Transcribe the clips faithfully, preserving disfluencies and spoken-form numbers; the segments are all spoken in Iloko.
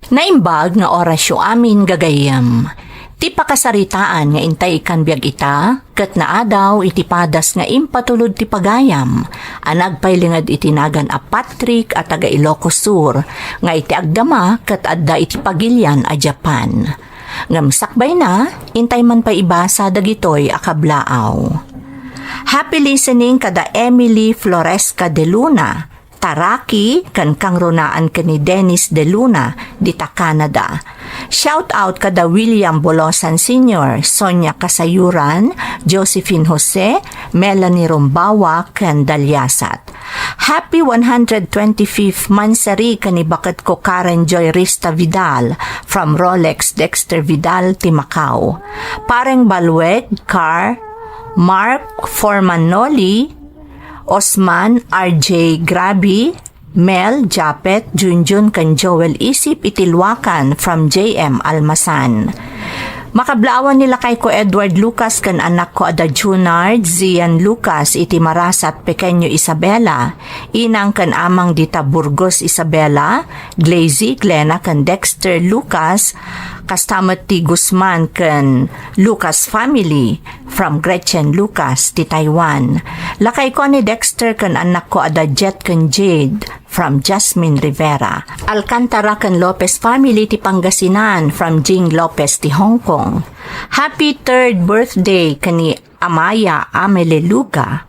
Naimbag nga orasyo amin, gagayyem. Ti pakasaritaan nga intay ikkan biag ita, ket naadaw iti padas nga impatulod ti pagayam, a nagpailinged iti nagan a Patrick a taga Ilocos Sur, nga iti agdama ket adda iti pagilian a Japan. Ngem sakbayna, intay man pay ibasa dagitoy a kablaaw. Happy listening kada Emily Floresca de Luna, Taraki, ken kangrunaan ken ni Dennis de Luna, dita Canada. Shout out kada William Bolosan Senior, Sonia Kasayuran, Josephine Jose, Melanie Rumbawa, ken Daliasat. Happy one hundred twenty-fifth mansary ken ni baketko Karen Joy Rista Vidal from Rolex Dexter Vidal ti Macau. Pareng Balweg, Car, Mark, Foreman Noli, Osman, R J Grabe, Mel, Japet, Junjun, ken Joel Isip iti Luacan from J M Almasan. Makablaawan ni lakayko Edward Lucas ken anakko a da Junard, Zian Lucas iti Marasat, Pequeño Isabela, inang ken amang dita Burgos Isabela, Glazy, Glena, ken Dexter Lucas, kasta met ti Guzman ken Lucas family from Gretchen Lucas ti Taiwan. Lakayko ni Dexter ken annakko a da Jet ken Jade from Jasmine Rivera. Alcantara ken Lopez family ti Pangasinan from Jing Lopez ti Hong Kong. Happy third birthday ken ni Amaya Amele Luga.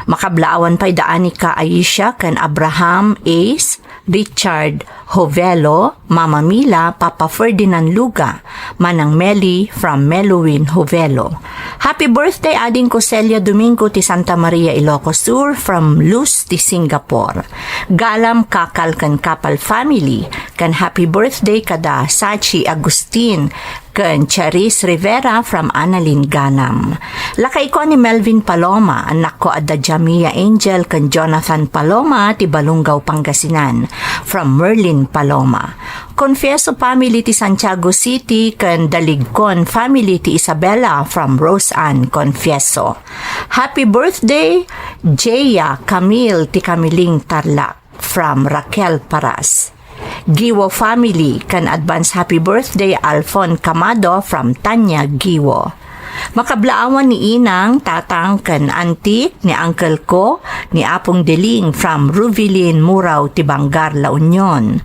Makablaawan pay da Anika Aisha ken Abraham Ace, Richard Jovelo, Mama Mila, Papa Ferdinand Luga, Manang Meli from Meluin Jovelo. Happy birthday, adingko Celia Domingo ti Santa Maria, Ilocos Sur, from Luz ti Singapore. Galam, Kakal ken Kapal family, ken happy birthday kada Sachi Agustin, ken Charis Rivera from Annalyn Ganam. Lakayko ni Melvin Paloma, annakko a da Jamia Angel ken Jonathan Paloma ti Balungaw, Pangasinan, from Merlin Paloma. Confieso family ti Santiago City ken Daligcon family ti Isabela from Rose Ann Confieso. Happy birthday, Jaya Camille ti Camiling, Tarlac, from Raquel Paras. Giwo family, ken advance happy birthday, Alfon Camado from Tanya, Giwo. Makablaawan ni Inang, Tatang, ken Antik, ni Uncle ko, ni Apong Deling from Ruvilin, Murao ti Bangar, La Union.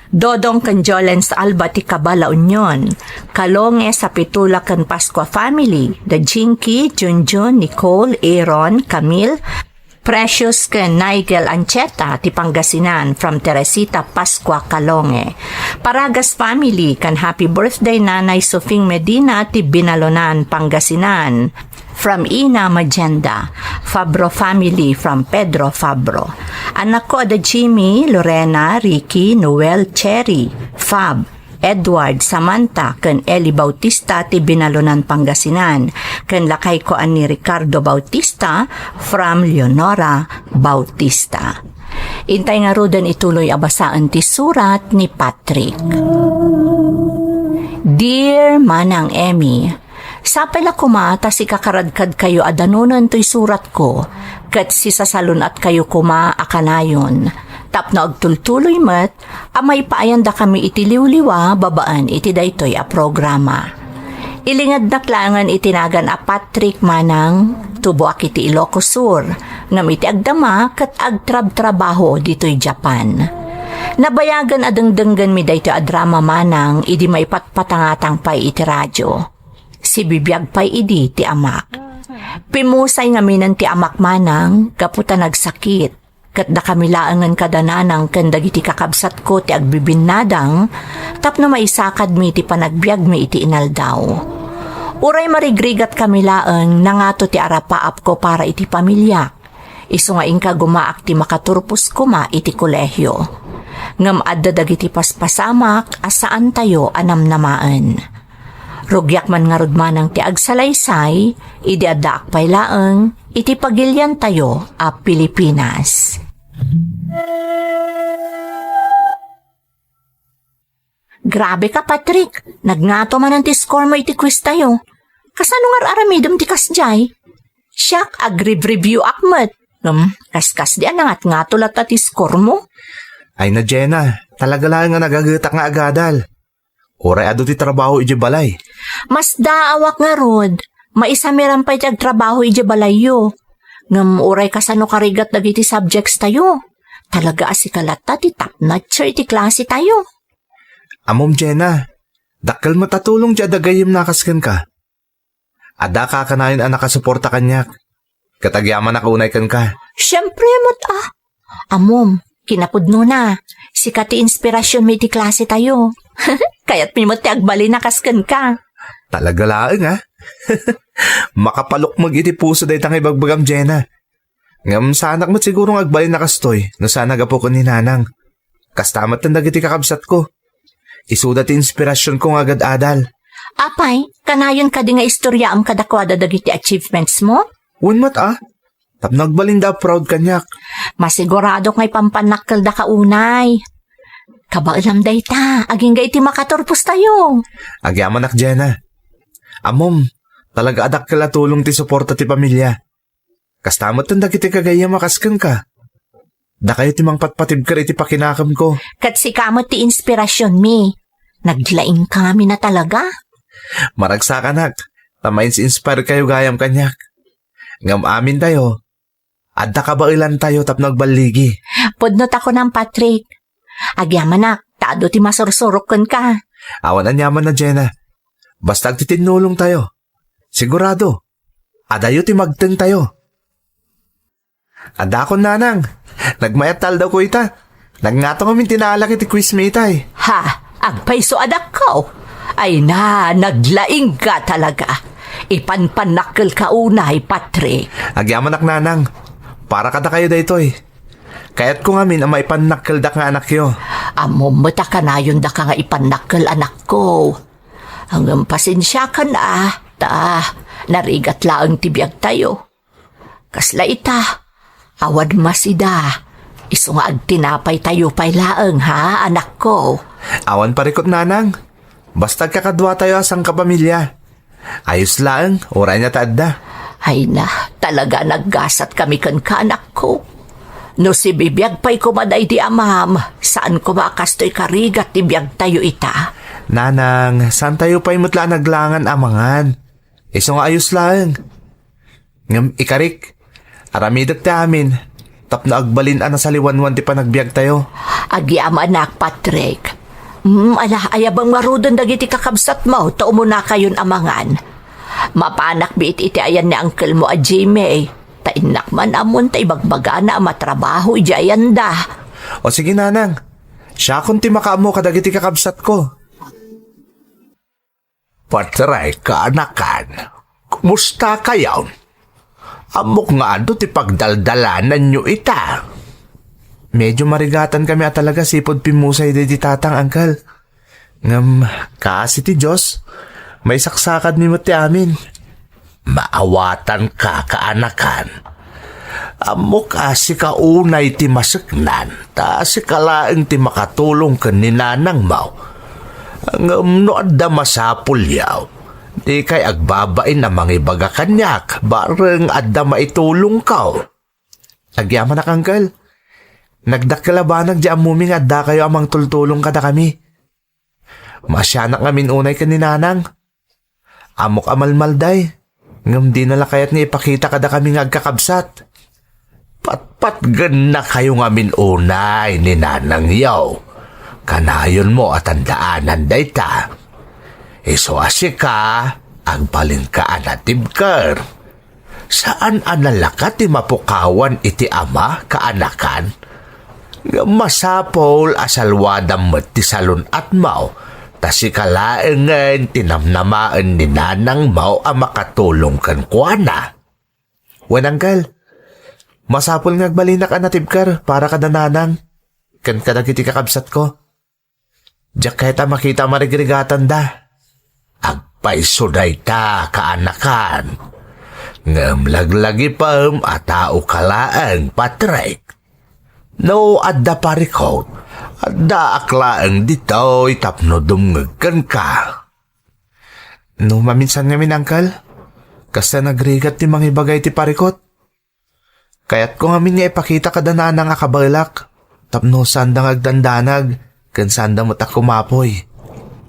Dodong ken Jolens Alba ti Kaba, La Union. Kalonge, Sapitula ken Pascua family, da Jinky, Junjun, Nicole, Aaron, Camille, Precious ken Nigel Ancheta ti Pangasinan from Teresita Pascua, Calonge. Paragas family ken happy birthday Nanay Sofing Medina ti Binalonan, Pangasinan from Ina Magenda. Fabro family from Pedro Fabro. Annakko a da Jimmy, Lorena, Ricky, Noel, Cherry, Fab, Edward, Samantha, ken Eli Bautista ti Binalonan, Pangasinan, ken lakayko a ni Ricardo Bautista from Leonora Bautista. Intay ngaruden ituloy a basaen ti surat ni Patrick. Dear Manang Emmy, sapay la koma ta sikakaradkadkayo a danonen toy suratko, ket sisasalun-atkayo koma a kanayon, tapno agtultuloy met a maipaayandakami iti liwliwa babaen iti daytoy a programa. Ilingednak laengen iti nagan a Patrick, Manang, tuboak iti Ilocos Sur, ngem iti agdama ket agtrabtrabaho ditoy Japan. Nabayagen a dengdenggenmi daytoy a drama, Manang, idi maipatpatangatang pay iti radio. Sibibiag pay idi ti amak. Pimusay ngaminen ti amak, Manang, gapu ta nagsakit, ket dakami laengen kada nanang ken dagiti kakabsatko ti agbibinnadang tapno maisakadmi ti panagbiagmi iti inaldaw. Uray marigrigatkami laeng, nangato ti arapaapko para iti pamiliak, isu nga inka gumaak ti makaturpos koma iti kolehio. Ngem adda dagiti paspasamak a saantayo a namnamaen. Rugiak man ngarud, Manang, ti agsalaysay idi addaak pay laeng iti pagiliantayo a Pilipinas. Grabe ka, Patrick. Nagngato manen ti score mo iti quiz tayo. Kasano nga ar-aramidem ti kasdiay? Siak, agrib-review ak met. Ngem, kaskas di a nangatngato latta ti score mo. Ay na, Jenna, talaga laeng nga nagagetak nga agadal. Uray adu ti trabaho idiay balay. Masdaawak ngarud, maisamiran pay ti agtrabaho idiay balayyo. Ngem uray kasano karigat dagiti subjects tayo. Talaga a sika latta ti top notcher iti klase tayo. Ammom, Jenna, dakkel met a tulong ti adda gayyemna a kas kenka. Adda kakanayon a nakasuporta kaniak. Ket agyamanak unay kenka. Siempre met a. Ammom, kinapudnona, sika ti inspirasionmi iti klase tayo. Kayatmi met ti agbalin a kas kenka. Talaga laeng, a. Makapalukmeg iti puso dayta nga ibagbagam, Jenna. Ngem saanak met siguro nga agbalin a kastoy no saan a gapu ken ni Nanang. Kasta met dagiti kakabsatko. Isuda ti inspirasionko nga agad-adal. Apay, kanayon kadi nga istoryaam kadakuada dagiti achievementsmo? Wen met a. Tapno agbalinda a proud kaniak. Masiguradok nga ipampannakkeldaka unay. Kabaelam dayta, agingga iti makaturpostayo. Agyamanak, Jenna. Ammom, talaga a dakkel a tulong ti suporta ti pamilia. Kasta met dagiti kagayyem a kas kenka. Dakayo ti mangpatpatibker iti pakinakemko. Ket sika met ti inspirasionmi. Naglaingka ngamin a talaga. Maragsakanak, ta mains-inspirekayo gayam kaniak. Ngem amintayo, adda kabaelantayo tapno agballigi. Pudno ta kunam, Patrick. Agyamanak, ta adu ti masursurok kenka. Awan aniaman a, Jenna. Basta agtitinnulongtayo. Sigurado, adayo ti magtengtayo. Addakon, Nanang. Nagmayat ta aldawko ita. Nagngato ngamin ti naalak iti quiz mi itay. Ha? Agpayso, adakko? Ay na, naglaingka talaga. Ipanpannakkelka unay, Patrick. Agyamanak, Nanang. Para kadakayo daytoy. Kayatko ngamin a maipannakkeldak nga anakyo. Ammom met a kanayondaka nga ipannakkel, anakko. Ngem pasensiakan a, ta narigat laeng ti biagtayo. Kasla ita, awan masida, isu nga agtinapaytayo pay laeng, ha, anakko? Awan parikut, Nanang. Basta agkakaduatayo a sangkapamilia. Ayos laeng, uray ania ti adda. Ay na, talaga naggasatkami kenka, anakko. No sibibiag pay koma daydi amam, saan koma a kastoy karigat ti biagtayo ita. Nanang, saantayo pay met la a naglangan a mangan. Isu nga ayos laeng. Ngem ikarik, aramidek ti amin, tapno agbalin a nasaliwanwan ti panagbiagtayo. Agyamanak, Patrick. Mm, ala, ayabem ngaruden dagiti kakabsatmo, ta umunakayon a mangan. Mapanak biit iti ayan ni angkelmo a Jimmy. Ta innak man ammon ta ibagbagana a matrabaho idiay ayanda. O sige, Nanang. Siakon ti makaammo kadagiti kakabsatko. Patray, kaanakan. Kumusta kayon? Ammok nga adu ti pagdaldalananyo ita. Medyo marigatan kami a talaga sipud pimmusay daydi tatang, Uncle. Ngem, kaasi ti Dios, maisaksakadmi met ti amin. Maawatanka, kaanakan. Ammok a sika unay ti maseknan, ta sika laeng ti makatulong ken ni nanangmo. Ngem no adda masapulyo, dikay agbabain a mangibaga kaniak, bareng adda maitulongko. Agyamanak, Uncle. Nagdakkel a banag ti ammomi nga addakayo a mangtultulong kadakami. Maasianak ngamin unay ken ni Nanang. Ammok a malmalday, ngem dina la kayat nga ipakita kadakami nga agkakabsat. Patpatgennakayo ngamin unay ni nanangyo. Kanayonmo a tandaanan dayta. Isu a sika, agbalinka a natibker. Saan a nalaka ti mapukawan iti ama, kaanakan? Ngem masapul a saluadam met ti salun-atmo, ta sika laengen ti namnamaen ni nanangmo a makatulong kenkuana. Wen, Uncle, masapul nga agbalinak a natibker para kada nanang ken kadagiti kakabsatko. Diak kayat a makita a marigrigatanda. Agpayso dayta, kaanakan. Ngem laglagipem a taoka laeng, Patrick. No adda parikut, addaak laeng ditoy tapno dumngeg kenka. No maminsan ngamin, Uncle, kasta nagrigat ti mangibaga iti parikut. Kayatko ngamin nga ipakita kada nanang a kabaelak, tapno saanda nga agdandanag, ken saanda met a kumapoy.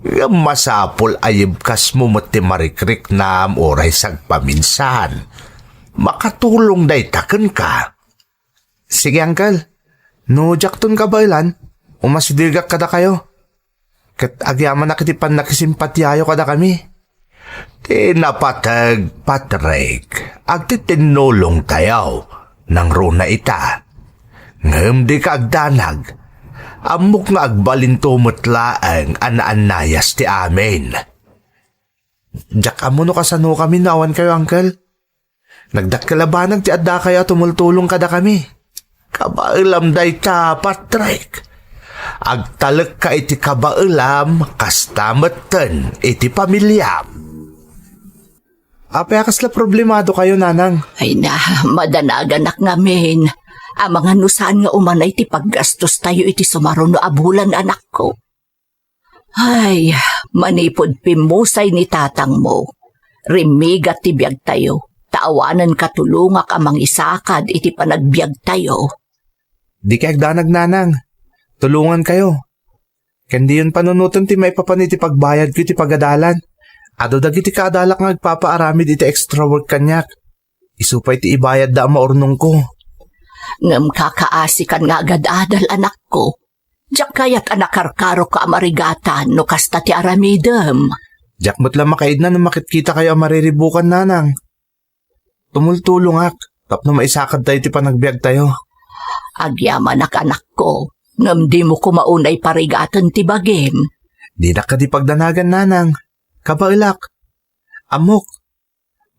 Ngem masapul a yibkasmo met ti marikriknam uray sagpaminsan. Makatulong dayta kenka. Sige, Uncle. No diakton kabaelan, umasidegak kadakayo. Ket agyamanak iti pannakisimpatiayo kadakami. Ti napateg, Patrick, agtitinnulongtayo, nangruna ita. Ngem dika agdanag. Ammok nga agbalinto met laeng a naannayas ti amin. Diak ammo no kasanokami no awankayo, Uncle. Nagdakkel a banag ti addakayo a tumultulong kadakami. Kabaelam dayta, Patrick. Agtalekka iti kabaelam, kasta metten iti pamiliam. Apay a kasla problemadokayo, Nanang? Ay na, madanaganak ngamin. Amangan no saan nga umanay ti paggastostayo iti sumaruno a bulan, anakko. Ay, manipud pimmusay ni tatangmo, rimmigat ti biagtayo, ta awanen katulongak a mangisakad iti panagbiagtayo. Dika agdanag, Nanang. Tulongankayo. Ken diyon panunoten ti maipapan iti pagbayadko iti pagadalan. Adu dagiti kaadalak nga agpapaaramid iti extra work kaniak. Isu pay ti ibayadda a maurnongko. Ngem kakaasikan nga agad-adal, anakko. Diak kayat a nakarkaroka a marigatan no kasta ti aramidem. Diak met la makaidna no makitkitakayo a mariribukan, Nanang. Tumultulongak tapno maisakadtayo ti panagbiagtayo. Agyamanak, anakko, ngem dimo koma unay parigaten ti bagim. Dinak kadi pagdanagan, Nanang. Kabaelak. Ammok,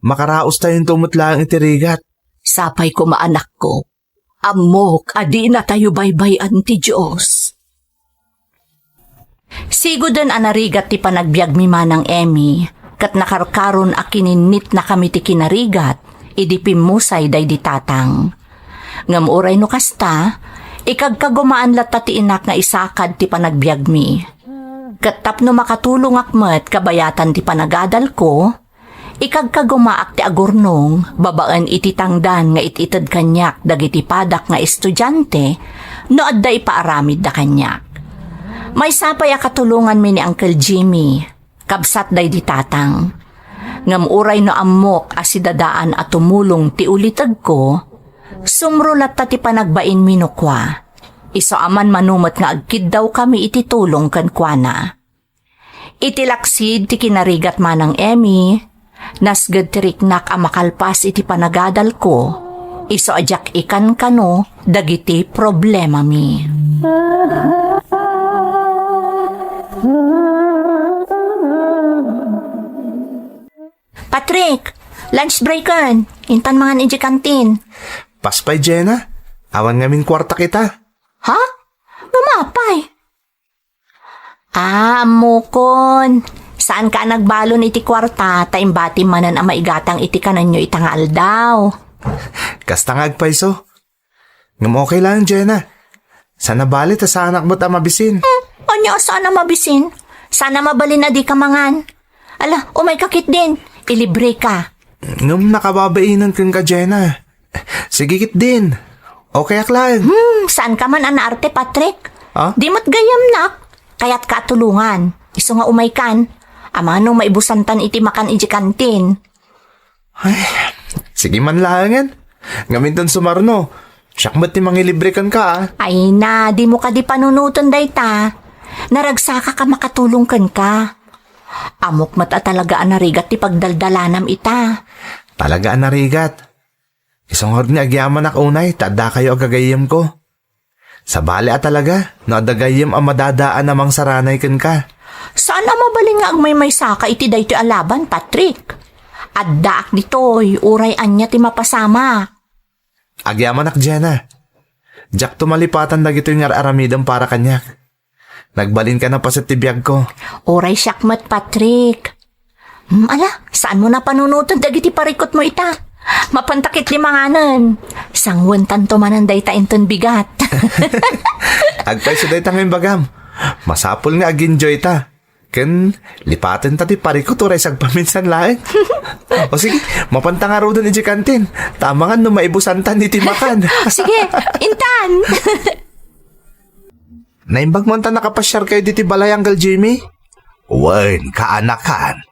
makaraostayonto met laeng iti rigat. Sapay koma, anakko. Ammok a dinatayo baybay-an ti Dios. Siguden a narigat ti panagbiagmi, Manang Emmy, ket nakarkaron a kininnitnakami ti kinarigat idi pimmusay daydi tatang. Ngem uray no kasta, ikagkagumaan latta ti inak nga isakad ti panagbiagmi. Ket tapno makatulongak met kabayatan ti panagadalko, ikagkagumaak ti agurnong babaen iti tangdan nga it-ited kaniak dagiti padak nga estudiante no adda ipaaramidda kaniak. Maysa pay a katulonganmi ni Uncle Jimmy, kabsat daydi tatang. Ngem uray no ammok a sidadaan a tumulong ti ulitegko, sumro latta ti panagbainmi no kua. Isu a manmano met nga agkiddawkami iti tulong kenkuana. Iti laksid ti kinarigat, Manang Emmy, nasged ti riknak a makalpas iti panagadalko, isu a diak ikankano dagiti problemami. Patrick, lunch breaken. Intan mangan iti kantin. Paspay, Jenna. Awan ngamin kuarta kita. Ha? Ngem apay? Ah, ammokon. Saanka a nagbalon iti kuarta, ta imbati manen a maigatang iti kanenyo ita nga aldaw. Kasta nga agpayso. Ngem okay lang, Jenna. Saan a bali ta saanak met a mabisin. Hmm, ania a saan a mabisin? Saan a mabalin a dika mangan? Ala, umayka ketdin. Ilibreka. Ngem nakababainen kenka, Jenna. Sige ketdin. Okay ak laeng. Hmm, saanka man a naarte, Patrick? Ah? Di met gayyemnak. Kayatka a tulongan. Isu nga umaykan. Amangan no maibusantan iti makan iti kantin. Ay, sige man laengen. Ngem inton sumarno, siak met ti mangilibre kenka, ah. Ay na, dimo kadi panunoten dayta. Naragsakak a makatulong kenka. Ammok met a talaga a narigat ti pagdaldalanam ita. Talaga a narigat. Isu ngarud nga agyamanak unay ta addakayo a gagayyemko. Sabali a talaga, no adda gayyem a madadaan a mangsaranay kenka. Saan a mabalin nga agmaymaysaka iti daytoy a laban, Patrick? Addaak ditoy, uray ania ti mapasamak. Agyamanak, Jenna. Diakto malipatan dagitoy nga ar-aramidem para kaniak. Nagbalinka a paset ti biagko. Uray siak met, Patrick. Hmm, ala, saanmo a panunoten dagiti parikutmo ita? Mapanta ketdi manganen. Sangwentanto manen dayta inton bigat. Agpayso dayta nga imbagam. Masapul nga ag-enjoy ta. Ken lipatenta ti parikut uray sagpaminsan laeng. O sige, mapanta ngaruden iti kantin. Ta amangan no maibusantan iti makan. Sige, intan. Naimbag mo ta nakapasiarkayo ditoy balay, Uncle Jimmy? Wen, kaanakan.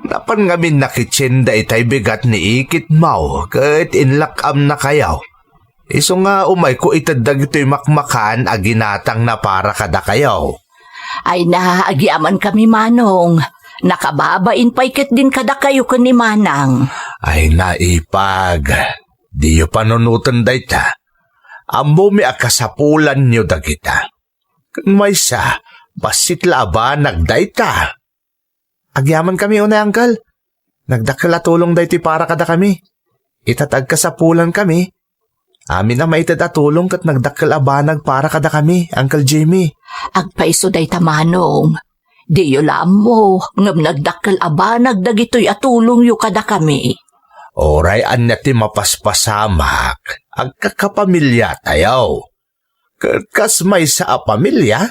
Napan ngamin nakitsin daytay bigat ni ikitmo ket inlak-amnakayo. Isu nga umayko ited dagitoy makmakan a ginatangna para kadakayo. Ay na, agyamankami, Manong. Nakababain pay ketdin kadakayo ken ni Manang. Ay na, Ipag. Diyo panunoten dayta. Ammomi a kasapulanyo dagita. Ken maysa, bassit la a banag dayta. Agyamankami unay, Uncle. Nagdakkel a tulong daytoy para kadakami. Ita ta agkasapulankami, amin a maited a tulong ket nagdakkel a banag para kadakami, Uncle Jimmy. Agpayso dayta, Manong. Diyo la ammo, ngem nagdakkel a banag dagitoy a tulongyo kadakami. Uray ania ti mapaspasamak, agkakapamilyatayo. Ket kas maysa a pamilia,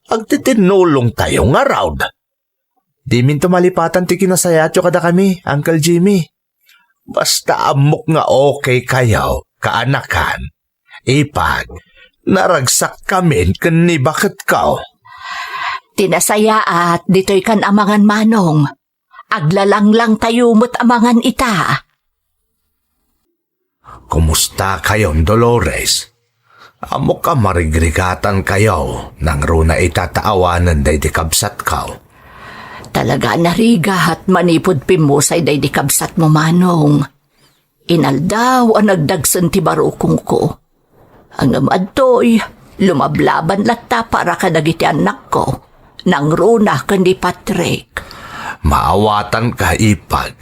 agtitinnulongtayo ngarud. Diminto malipatan ti kinasayaatyo kadakami, Uncle Jimmy. Basta ammok nga okay kayo, kaanakan. Ipag, naragsakkamin ken ni baketko. Ti nasayaat, ditoy kan amangan, Manong. Aglalanglang tayo met amangan ita. Kumusta kayon, Dolores? Ammok a marigrigatan kayo, nangruna ita ta awanen daydi kabsatko. Talaga a narigat manipud pimmusay daydi kabsatmo, Manong. Inaldaw a nagdagsen ti barukongko. Ngem adtoy, lumablaban latta para kadagiti annakko, nangruna ken ni Patrick. Maawatanka, Ipag.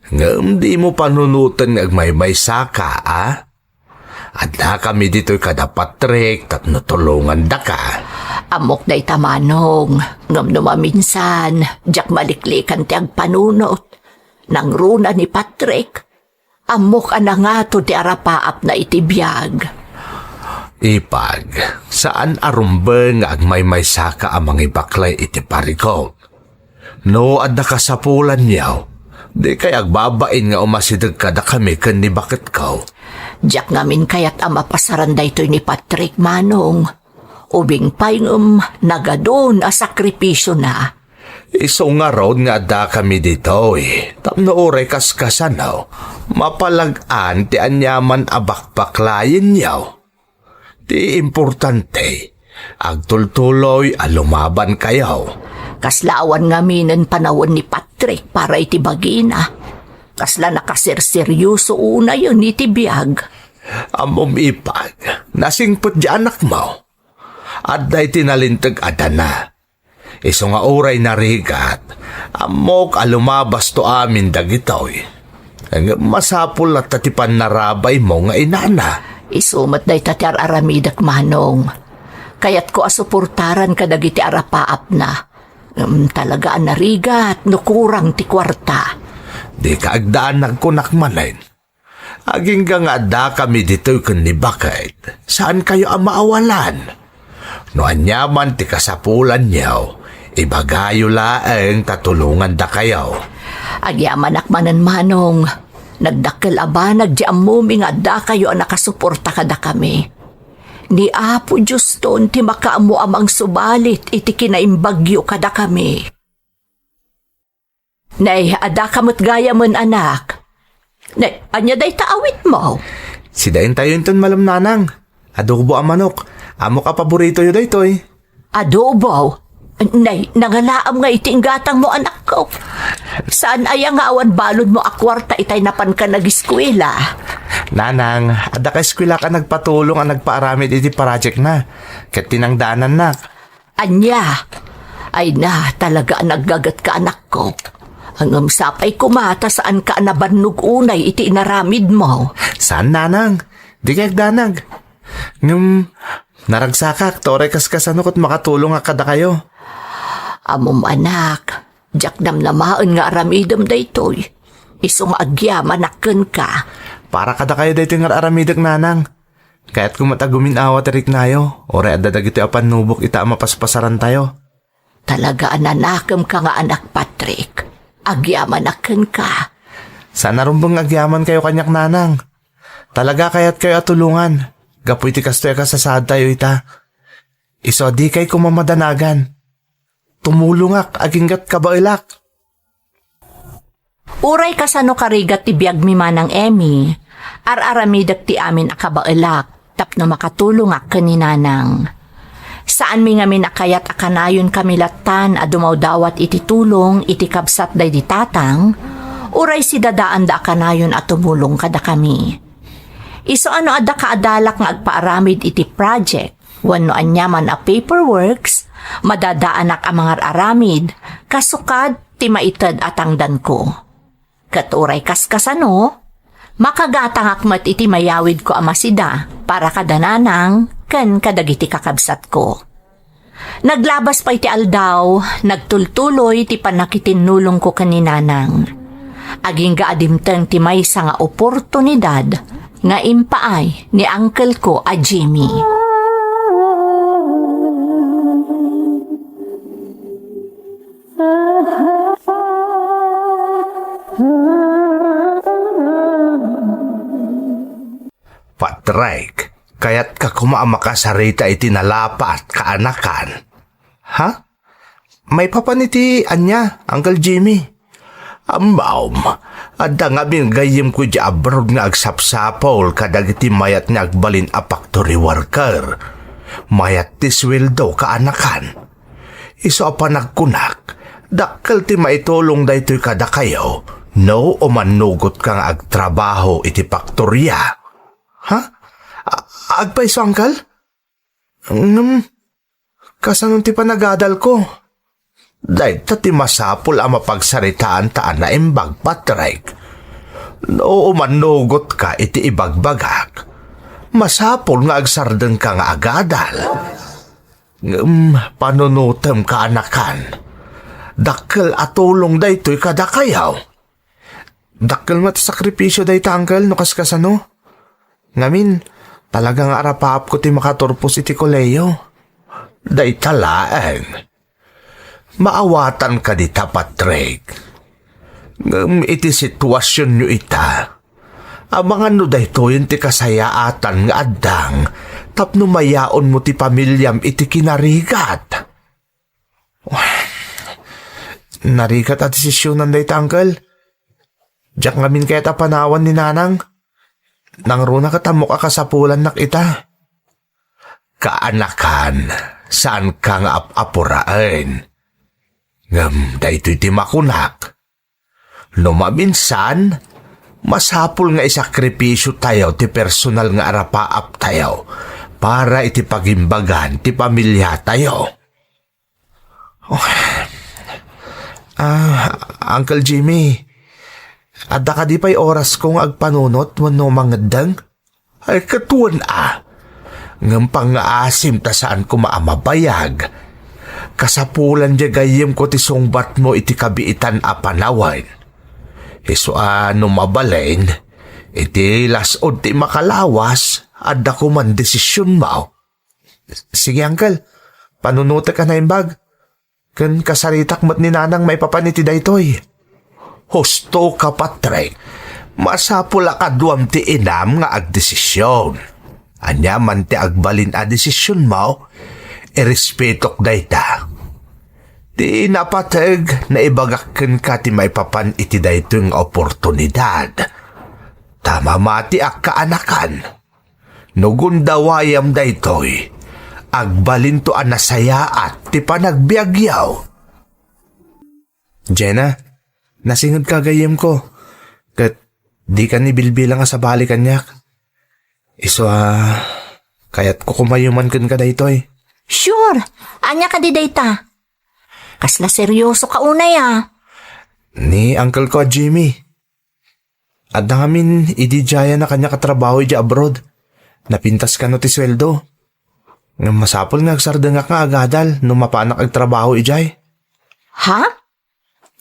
Ngem dimo panunoten nga agmaymaysaka, a? Addakami ditoy kada Patrick tapno tulongandaka. Ammok dayta, Manong, ngem no maminsan, diak maliklikan ti agpanunot. Nangruna ni Patrick, ammok a nangato ti arapaapna iti biag. Ipag, saan a rumbeng nga agmaymaysaka a mangibaklay iti parikut. No adda kasapulanyo, dikay agbabain nga umasideg kadakami ken ni baketko. Diak ngamin kayat a mapasaran daytoy ni Patrick, Manong. Ubing pay ngem nagadun a sakripisiona. Isu ngarud nga addakami ditoy, tapno uray kaskasano, mapalag-an ti aniaman a bakbaklayenyo. Ti importante, agtultuloy a lumabankayo. Kasla awan ngaminen panawen ni Patrick para iti bagina. Kasla nakaserseryoso unayen iti biag. Ammom, Ipag, nasingpet di anakmo. Adda iti nalinteg a dana. Isu nga uray narigat, ammok a lumabasto amin dagitoy. Ngem masapul latta ti pannarabaymo nga inana. Isu met dayta ti ar-aramidek, Manong. Kayatko a suportaran kadagiti arapaapna. Ngem talaga a narigat no kurang ti kuarta. Dika agdaan nagkunak manen. Agingga nga addakami ditoy ken ni baket, saankayo a maawalan. No aniaman ti kasapulanyo, ibagayo laeng ta tulongandakayo. Agyamanak manen, Manong. Nagdakkel a banag ti ammomi nga addakayo a nakasuporta kadakami. Ni Apo Dioston ti makaammo a mangsubalit iti kinaimbagyo kadakami. Nay, addaka met gayamen, anak. Nay, ania dayta awitmo? Sidaentayo inton malem, nanang. Adobo a manok. Ammok a paboritoyo daytoy. Adobo? Nay, nangalaam nga iti inggatangmo, anakko. Saan aya nga awan balonmo a kuarta itay napanka nagiskuela? Nanang, adda kaeskuelak a nagpatulong a nagpaaramid iti project na. Ket tinangdanannak. Ania? Ay na, talaga a naggagetka, anakko. Ngem sapay koma ta saanka a nabannog unay iti inaramidmo. Saan, nanang. Dikay agdanag. Ngem, naragsakak, ta uray kaskasano ket makatulongak kadakayo. Ammom, anak, diak namnamaen nga aramidem daytoy. Isu nga agyamanak kenka. Para kadakayo daytoy nga ar-aramidek, nanang. Kayatko met a gumin-awa ti riknayo, uray adda dagitoy a pannubok ita a mapaspasarantayo. Talaga a nanakemka nga anak, Patrick. Agyamanak kenka. Saan a rumbeng nga agyamankayo kaniak, nanang. Talaga a kayatkayo a tulongan, gapu iti kastoy a kasasaadtayo ita. Isu a dikay koma madanagan. umulongak agingga't kabaelak. Uray kasano karigat ti biagmi, Manang Emmy, ar-aramidek ti amin a kabaelak tapno makatulongak ken ni Nanang. Saanmi ngamin a kayat a kanayon kami lattan a dumawdawat iti tulong iti kabsat daydi Tatang, uray sidadaanda a kanayon a tumulong kadakami. Isu a no adda kaadalak nga agpaaramid iti project wenno aniaman a paperworks, madadaanak a mangar-aramid, kasukad ti maited a tangdanko. Ket uray kaskasano, makagatangak met iti mayawidko a masida para kada Nanang ken kadagiti kakabsatko. Naglabas pay ti aldaw, nagtultuloy ti pannakitinnulongko ken ni Nanang. Agingga a dimteng ti maysa nga oportunidad nga impaay ni uncle ko a Jimmy. Patrick, kayatka koma a makasarita iti nalapaat, kaanakan? Ha? Maipapan iti ania, Uncle Jimmy? Ammom, adda ngamin gayyemko idiay abroad nga agsapsapul kadagiti mayat nga agbalin a factory worker. Mayat ti sueldo, kaanakan. Isu a panagkunak, dakkel ti maitulong daytoy kadakayo no umannugotka nga agtrabaho iti faktoria. Ha? A-, agpayso, uncle? Ngem, kasano ti panagadalko? Dayta ti masapul a mapagsaritaan ta a naimbag, Patrick. No umannugotka iti ibagbagak, masapul nga agsardengka nga agadal. Ngem panunotem, kaanakan. Dakkel a tulong daytoy kadakayo. Dakkel met a sakripisio dayta, uncle, no kaskasano. Ngamin, talaga nga arapaapko ti makaturpos iti kolehiyo. Dayta laeng. Maawatanka dita, Patrick. Ngem iti situasionyo ita, amangan no daytoyen ti kasayaatan nga addang tapno mayaonmo ti pamiliam iti kinarigat. Narigat a desisionan dayta, uncle. Diak ngamin kayat a panawan ni Nanang. Nangruna ket ammok a kasapulannak ita. Kaanakan, saanka nga ap-apuraen. Ngem daytoy ti makunak. No maminsan, masapul nga isakripisiotayo ti personal nga arapaaptayo para iti pagimbagan ti pamiliatayo. Oh. Ah, Uncle Jimmy, adda kadi pay orasko nga agpanunot wenno mangeddeng? Ay, ket wen a. Ngem pangngaasim ta saan koma a mabayag. Kasapulan diay gayyemko ti sungbatmo iti kabiitan a panawen. Isu a no mabalin, iti las-ud ti makalawas, adda koman desisionmo. Sige, uncle. Panunotek a naimbag. Ken kasaritak met ni Nanang maipapan iti daytoy. Husto ka, Patrick. Masapul a kaduam ti inam nga agdesision. Aniaman ti agbalin a desisionmo, irespetok dayta. Ti napateg, naibagak kenka ti maipapan iti daytoy nga oportunidad. Ta mamatiak, kaanakan. No gundawayam daytoy, agbalinto a nasayaat ti panagbiagyo. Jenna, nasingedka gayyemko, ket dika ni bilbilang a sabali kaniak. Isu a, kayatko kumayuman kenka daytoy. Sure! Ania kadi dayta? Kasla seryoso ka unay a. Ni uncle ko a Jimmy. Adda ngamin idi diayen a kaniak a trabaho idiay abroad. Napintas kano ti sueldo. Ngem masapul nga agsardengak nga agadal no mapanak agtrabaho idiay. Ha?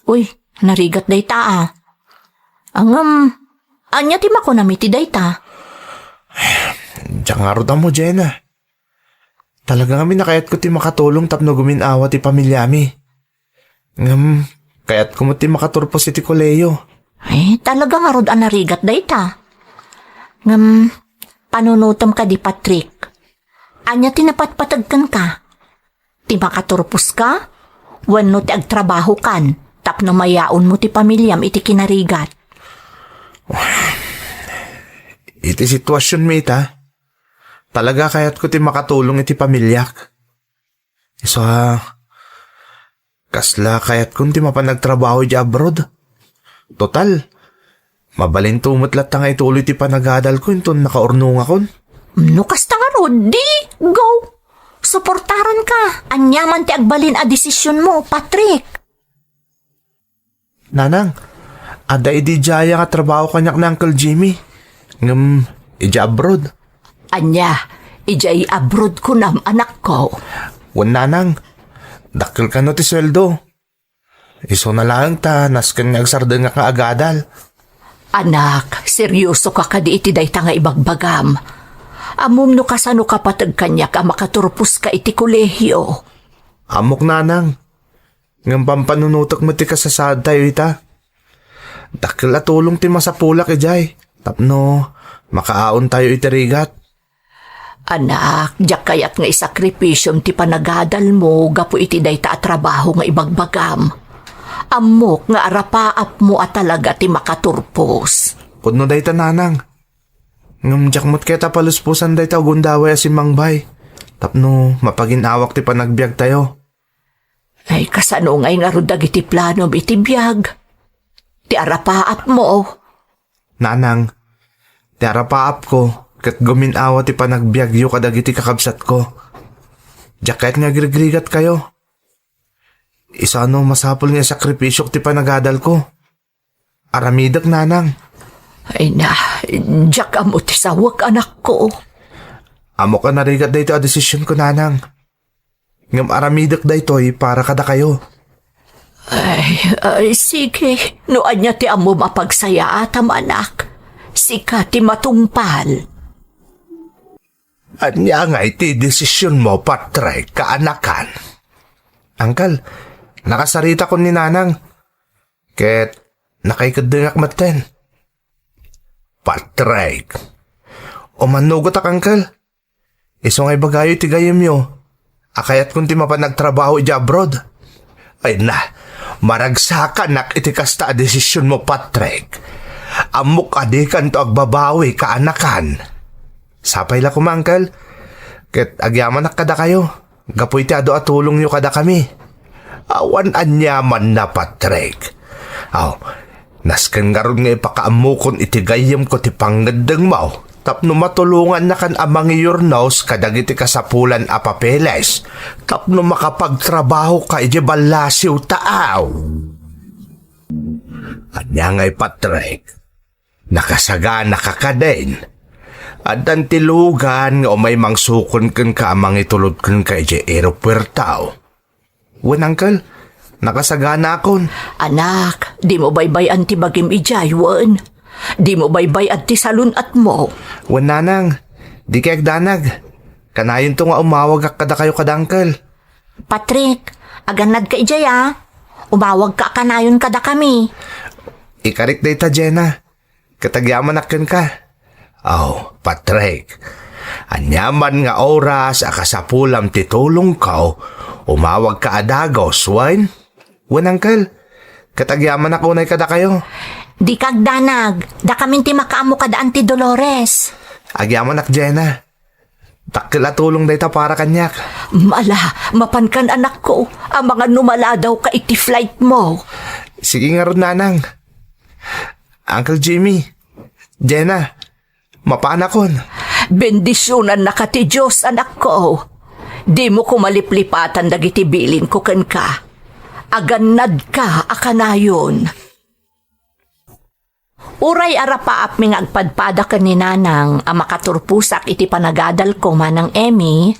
Uy, narigat dayta a. Ngem, ania ti makunam iti dayta? Diak ngarud ammo, Jenna. Talaga ngamin a kayatko ti makatulong tapno gumin-awa ti pamiliami. Ngem, kayatko met ti makaturpos iti kolehiyo. Ay, talaga ngarud a narigat dayta. Ngem, panunotem kadi, Patrick. Ania ti napatpateg kenka? Ti makaturposka? wenno ti agtrabahokan tapno mayaonmo ti pamiliam iti kinarigat? Iti situasionmi ita, talaga kayatko ti makatulong iti pamiliak. Isu a, kasla kayatkon ti mapan agtrabaho idiay abroad. Total, mabalinto met latta nga ituloy ti panagadalko inton nakaurnongakon. No kasta ngarud, di, go. Suportaranka. Aniaman ti agbalin a desisionmo, Patrick. Nanang, adda idi diay nga trabaho kaniak ni Uncle Jimmy. Ngem, idiay abroad. Ania, idiay abroad kunam, anakko? Wen, Nanang, dakkel kano ti sueldo. Isuna laeng ta nasken nga agsardengak nga agadal. Anak, serioso ka kadi iti dayta nga ibagbagam? Ammom no kasano ka pateg kaniak a makaturposka iti kolehio? Ammok, Nanang. Ngem pampanunotek met ti kasasaadtayo ita. Dakkel a tulong ti masapulak idiay tapno makaaontayo iti rigat. Anak, diak kayat nga isakripisiom ti panagadalmo gapu iti dayta a trabaho nga ibagbagam. Ammok nga arapaapmo a talaga ti makaturpos. Pudno dayta, Nanang. Ngem diak met kayat a palusposan dayta a gundaway a simmangbay tapno mapagin-awak ti panagbiagtayo. Ay, kasano ngay ngarud dagiti planom iti biag? Ti arapaapmo? Nanang, ti arapaapko ket gumin-awa ti panagbiagyo kadagiti kakabsatko. Diak kayat nga agrigrigatkayo. Isano masapul nga isakripisiok ti panagadalko? Aramidek, Nanang. Ay na, diak ammo ti sawek, anakko. Ammok a narigat daytoy a desisionko, Nanang. Ngem aramidek daytoy para kadakayo. Ay, ay, sige. No ania ti ammom a pagsayaatam, anak, sika ti matungpal. Ania ngay ti desisionmo, Patrick, kaanakan? Uncle, nakasaritakon ni Nanang. Ket nakaikeddengak metten. Patrick, umannugotak, Uncle. Isu nga ibagayo iti gayyemyo a kayatkon ti mapan agtrabaho idiay abroad. Ay na, maragsakanak iti kasta a desisionmo, Patrick. Ammok a dikanto agbabawi, kaanakan. Sapay la koma, Uncle, ket agyamanak kadakayo gapu iti adu a tulongyo kadakami. Awan aniamanna, Patrick. Aw, nasken ngarud nga ipakaammokon iti gayyemko ti pangngeddengmo tapno matulongannakan a mangiyurnos kadagiti kasapulan a papeles tapno makapagtrabahoka idiay ballasiw ta aw. Ania ngay, Patrick? Nakasaganaka kadin? Addan ti lugan nga umay mangsukon kenka a mangitulod kenka idiay aeropuerto. Wen, Uncle, nakasaganaakon. Anak, dimo baybay-an ti bagim idiay, wen? Dimo baybay-an ti salun-atmo? Wen, Nanang, dikay agdanag. Kanayonto nga umawagak kadakayo kada Uncle. Patrick, agannadka idiay, a. Umawagka a kanayon kadakami. Ikarik dayta, Jenna. Ket agyamanak kenka. Aw, Patrick, aniaman nga oras a kasapulam ti tulongko, umawagka a dagus, wen? Wen, Uncle. Ket agyamanak unay kadakayo. Dika agdanag. Dakamin ti makaammo kada Auntie Dolores. Agyamanak, Jenna. Dakkel a tulong dayta para kaniak. Mala, mapankan, anakko, amangan no maladawka iti flightmo. Sige ngarud, Nanang. Uncle Jimmy, Jenna, mapanakon. Bendisionannaka ti Dios, anakko. Dimo koma liplipatan dagiti bilinko kenka. Agannadka a kanayon. Uray arapaapmi nga agpadpada ken ni Nanang a makaturposak iti panagadalko, Manang Emmy,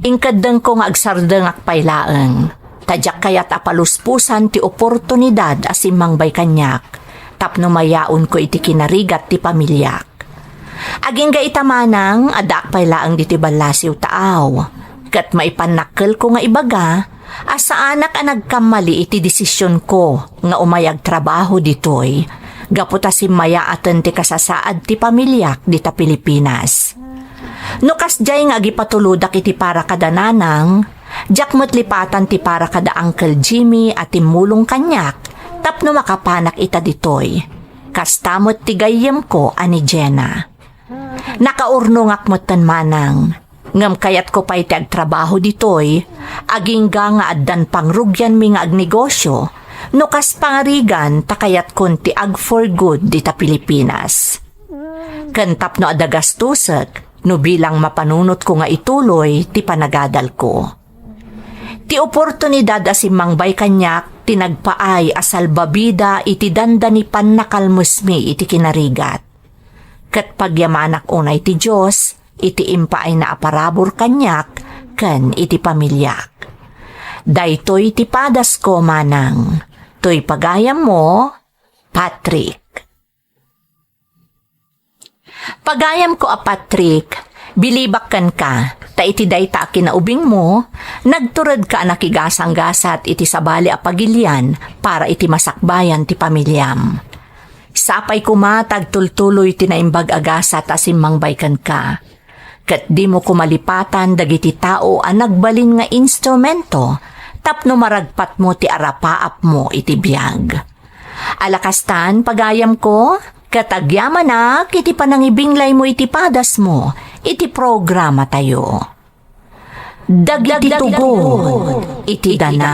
inkeddengko nga agsardengak pay laeng, ta diak kayat a palusposan ti oportunidad a simmangbay kaniak tapno mayaonko iti kinarigat ti pamiliak. Agingga ita, Manang, addaak pay laeng ditoy ballasiw ta aw. Ket maipannakkelko nga ibaga a saanak a nagkammali iti desisionko nga umay agtrabaho ditoy, gapu ta simmayaaten ti kasasaad ti pamiliak dita Pilipinas. No kasdiay nga agipatulodak iti para kada Nanang, Diak met lipatan ti para kada Uncle Jimmy a timmulong kaniak tapno makapanak ita ditoy. Kasta met ti gayyemko a ni Jenna. Nakaurnongak metten, manang. Ngem kayatko pay ti agtrabaho ditoy, agingga nga addan pangrugianmi nga agnegosio, no kas pangarigan ta kayatkon ti ag-for good dita Pilipinas. Ken tapno adda gastosek, no bilang mapanunotko nga ituloy ti panagadalko. Ti oportunidad a simmangbay kaniak ti nagpaay a salbabida iti dandani pannakalmesmi iti kinarigat. Ket pagyamanak unay ti Dios iti impaayna a parabur kaniak ken iti pamiliak. Daytoy ti padasko, manang. Toy pagayammo, Patrick. Pagayamko a Patrick, bilibak kenka, ta iti dayta a kinaubingmo, nagturedka a nakigasanggasat iti sabali a pagilian para iti masakbayan ti pamiliam. Sapay koma ta agtultuloy ti naimbag a gasat a simmangbay kenka. Ket dimo koma lipatan dagiti tao a nagbalin nga instrumento tapno maragpatmo ti arapaapmo iti biag. Ala kastan, pagayamko, ket agyamanak iti panangibinglaymo iti padasmo iti programatayo. Dagiti tugon iti dana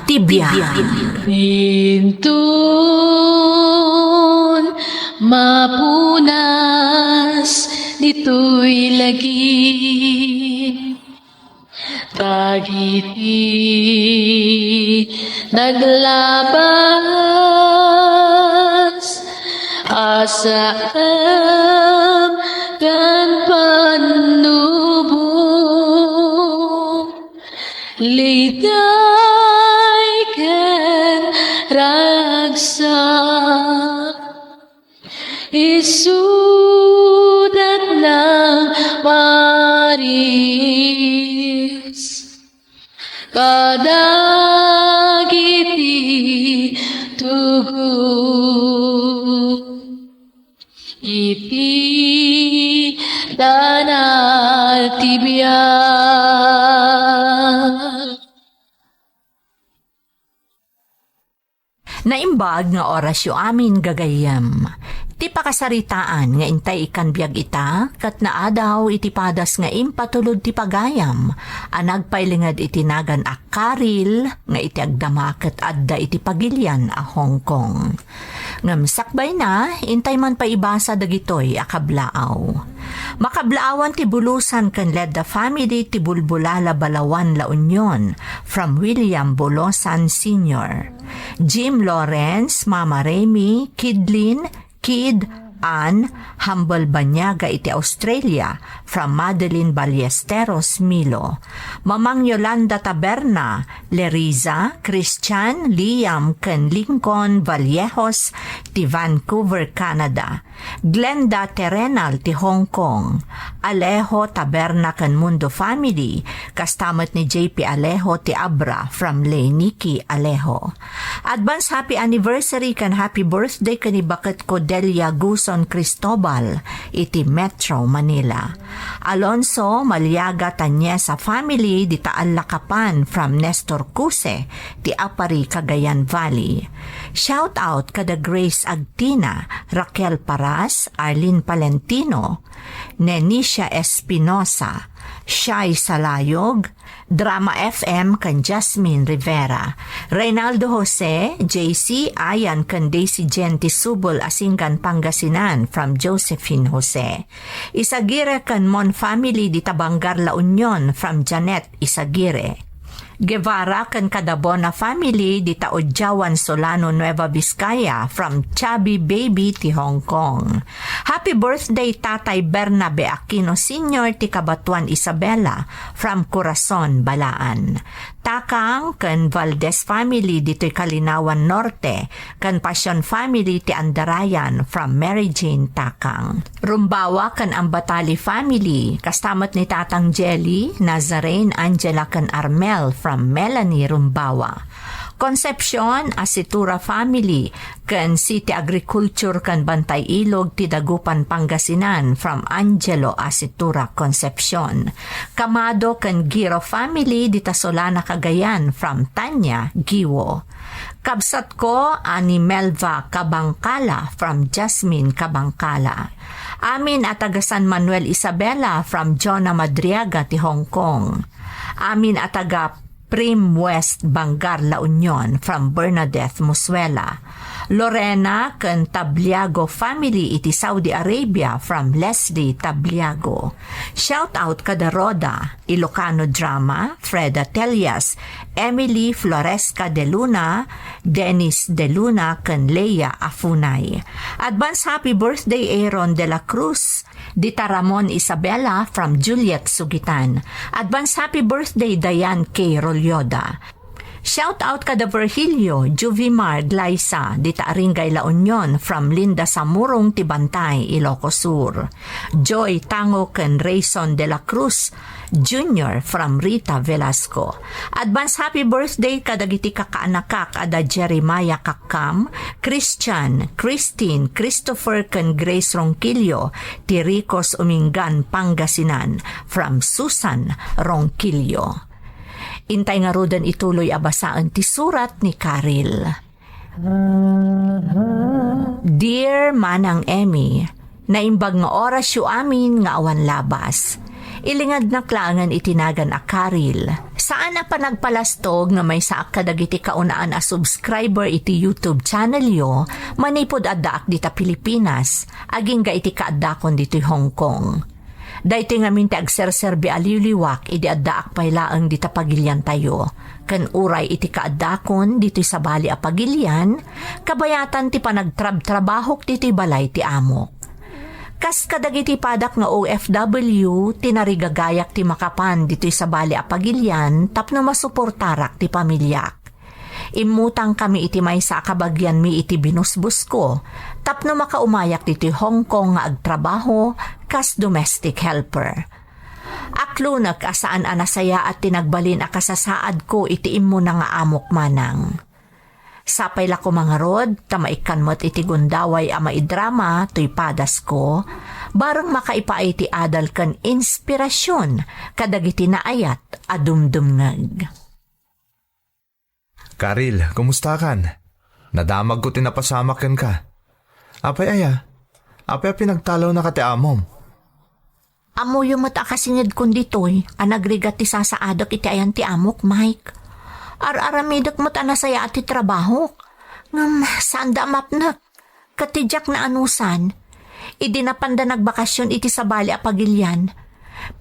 ti biag. Inton mapunas ditoy lagip, dagiti naglabas, asakam ken pannubo, ligay ken ragsak. Isudat nang maris kadagiti tugon iti dana ti biag. Naimbag nga orasyo amin, gagayyem. Ti pakasaritaan nga intay ikkan biag ita, ket naadaw iti padas nga impatulod ti pagayam a nagpailinged iti nagan a Karil nga iti agdama ket adda iti pagilian a Hong Kong. Ngem sakbayna, intay man pay ibasa dagitoy a kablaaw. Makablaawan ti Bulosan ken Ledda family ti Bulbulala, Balaoan, La Union, from William Bulosan Senior. Jim Lawrence, Mama Remy, Kidlin, Kid, Ann, Humble Banyaga iti Australia, from Madeline Ballesteros Milo. Mamang Yolanda Taberna, Leriza, Christian, Liam, ken Lincoln Vallejos ti Vancouver, Canada. Glenda Terrenal ti Hong Kong, Alejo Taberna ken Mundo family, kasta met ni J P Alejo ti Abra from Lay Nikki Alejo. Advance happy anniversary ken happy birthday ken ni baketko Delia Guson Cristobal iti Metro Manila. Alonso Maliaga Tanyesa family dita Allakapan from Nestor Cuse ti Aparri, Cagayan Valley. Shout out kada Grace Agtina, Raquel Paras, Arlene Palentino, Nenisha Espinosa, Shai Salayog, Drama F M ken Jasmine Rivera, Reynaldo Jose, J C, Ayan ken Daisy Jen ti Subol, Asingan, Pangasinan from Josephine Jose. Isagire ken Mon family dita Bangar, La Union from Janet Isagire. Guevara ken Cadabona family dita Ojjawan, Solano, Nueva Vizcaya from Chubby Baby ti Hong Kong. Happy birthday Tatay Bernabe Aquino Senior ti Cabatuan, Isabela from Corazon, Balaan. Takang ken Valdez family ditoy Calinawan Norte, ken Pasion family ti Andarayan from Mary Jane Takang. Rumbawa ken Ambatali family, kasta met ni Tatang Jelly, Nazarene, Angela ken Armel from Melanie Rumbawa. Concepcion Asitura family ken City Agriculture ken Bantay Ilog ti Dagupan, Pangasinan, from Angelo Asitura Concepcion. Kamado ken Giro family dita Solana, Cagayan, from Tanya Giwo. Kabsatko a ni Melva Kabangkala from Jasmine Kabangkala. Amin a taga San Manuel Isabela from Jonah Madriaga ti Hong Kong. Amin a taga Prim West Bangar La Union from Bernadette Musuela. Lorena ken Tabliago family iti Saudi Arabia from Leslie Tabliago. Shout out kada Roda, Ilocano Drama, Freda Telias, Emily Floresca de Luna, Dennis de Luna, ken Leia Afunay. Advance happy birthday, Aaron de la Cruz, dita Ramon Isabela from Juliet Sugitan. Advance happy birthday, Diane K. Rolyoda. Shout out kada Virgilio, Juvimar, Glyza, dita Aringay La Union from Linda Samurong ti Bantay, Ilocos Sur. Joy Tango ken Rayson de la Cruz Junior from Rita Velasco. Advance happy birthday kadagiti kakaanakak a da Jeremiah Kakkam, Christian, Christine, Christopher ken Grace Ronquillo, ti Ricos Umingan, Pangasinan, from Susan Ronquillo. Intay ngaruden ituloy a basaen ti surat ni Karil. Dear Manang Emmy, naimbag nga orasyo amin nga awan labas. Ilingednak laengen iti nagan a Karil. Saan a panagpalastog nga maysaak kadagiti kaunaan a subscriber iti YouTube channelyo manipud addaak dita Pilipinas, agingga iti kaaddakon ditoy Hong Kong. Daytoy ngamin ti agserserbi a liwliwak idi addaak pay laeng dita pagiliantayo, ken uray iti kaaddakon ditoy sabali a pagilian, kabayatan ti panagtrabtrabahok ditoy balay ti amok. Kas kadagiti padak nga O F W, tinarigagayak ti makapan ditoy sabali a pagilian tapno masuportarak ti pamiliak. Immutangkami iti maysa a kabagianmi iti binusbusko tapno makaumayak ditoy Hong Kong nga agtrabaho kas domestic helper. Aklonek a saan a nasayaat ti nagbalin a kasasaadko iti immuna nga amok, Manang. Sapay la koma ngarud ta maikkan met iti gundaway a maidrama toy padasko, bareng makaipaay ti adal ken inspirasion kadagiti naayat a dumdumngeg. Karil, kumustakan? Nadamagko ti napasamak kenka. Apay aya? Apay a pinagtalawnaka ti amom? Ammoyo met a kasingedkon ditoy a nagrigat ti sasaadek iti ayan ti amok, Mike. Ar-aramidek met a nasayaat ti trabahok. Ngem saanda a mapnek. Ket ti diak naanusan, idi napanda nagbakasyon iti sabali a pagilian,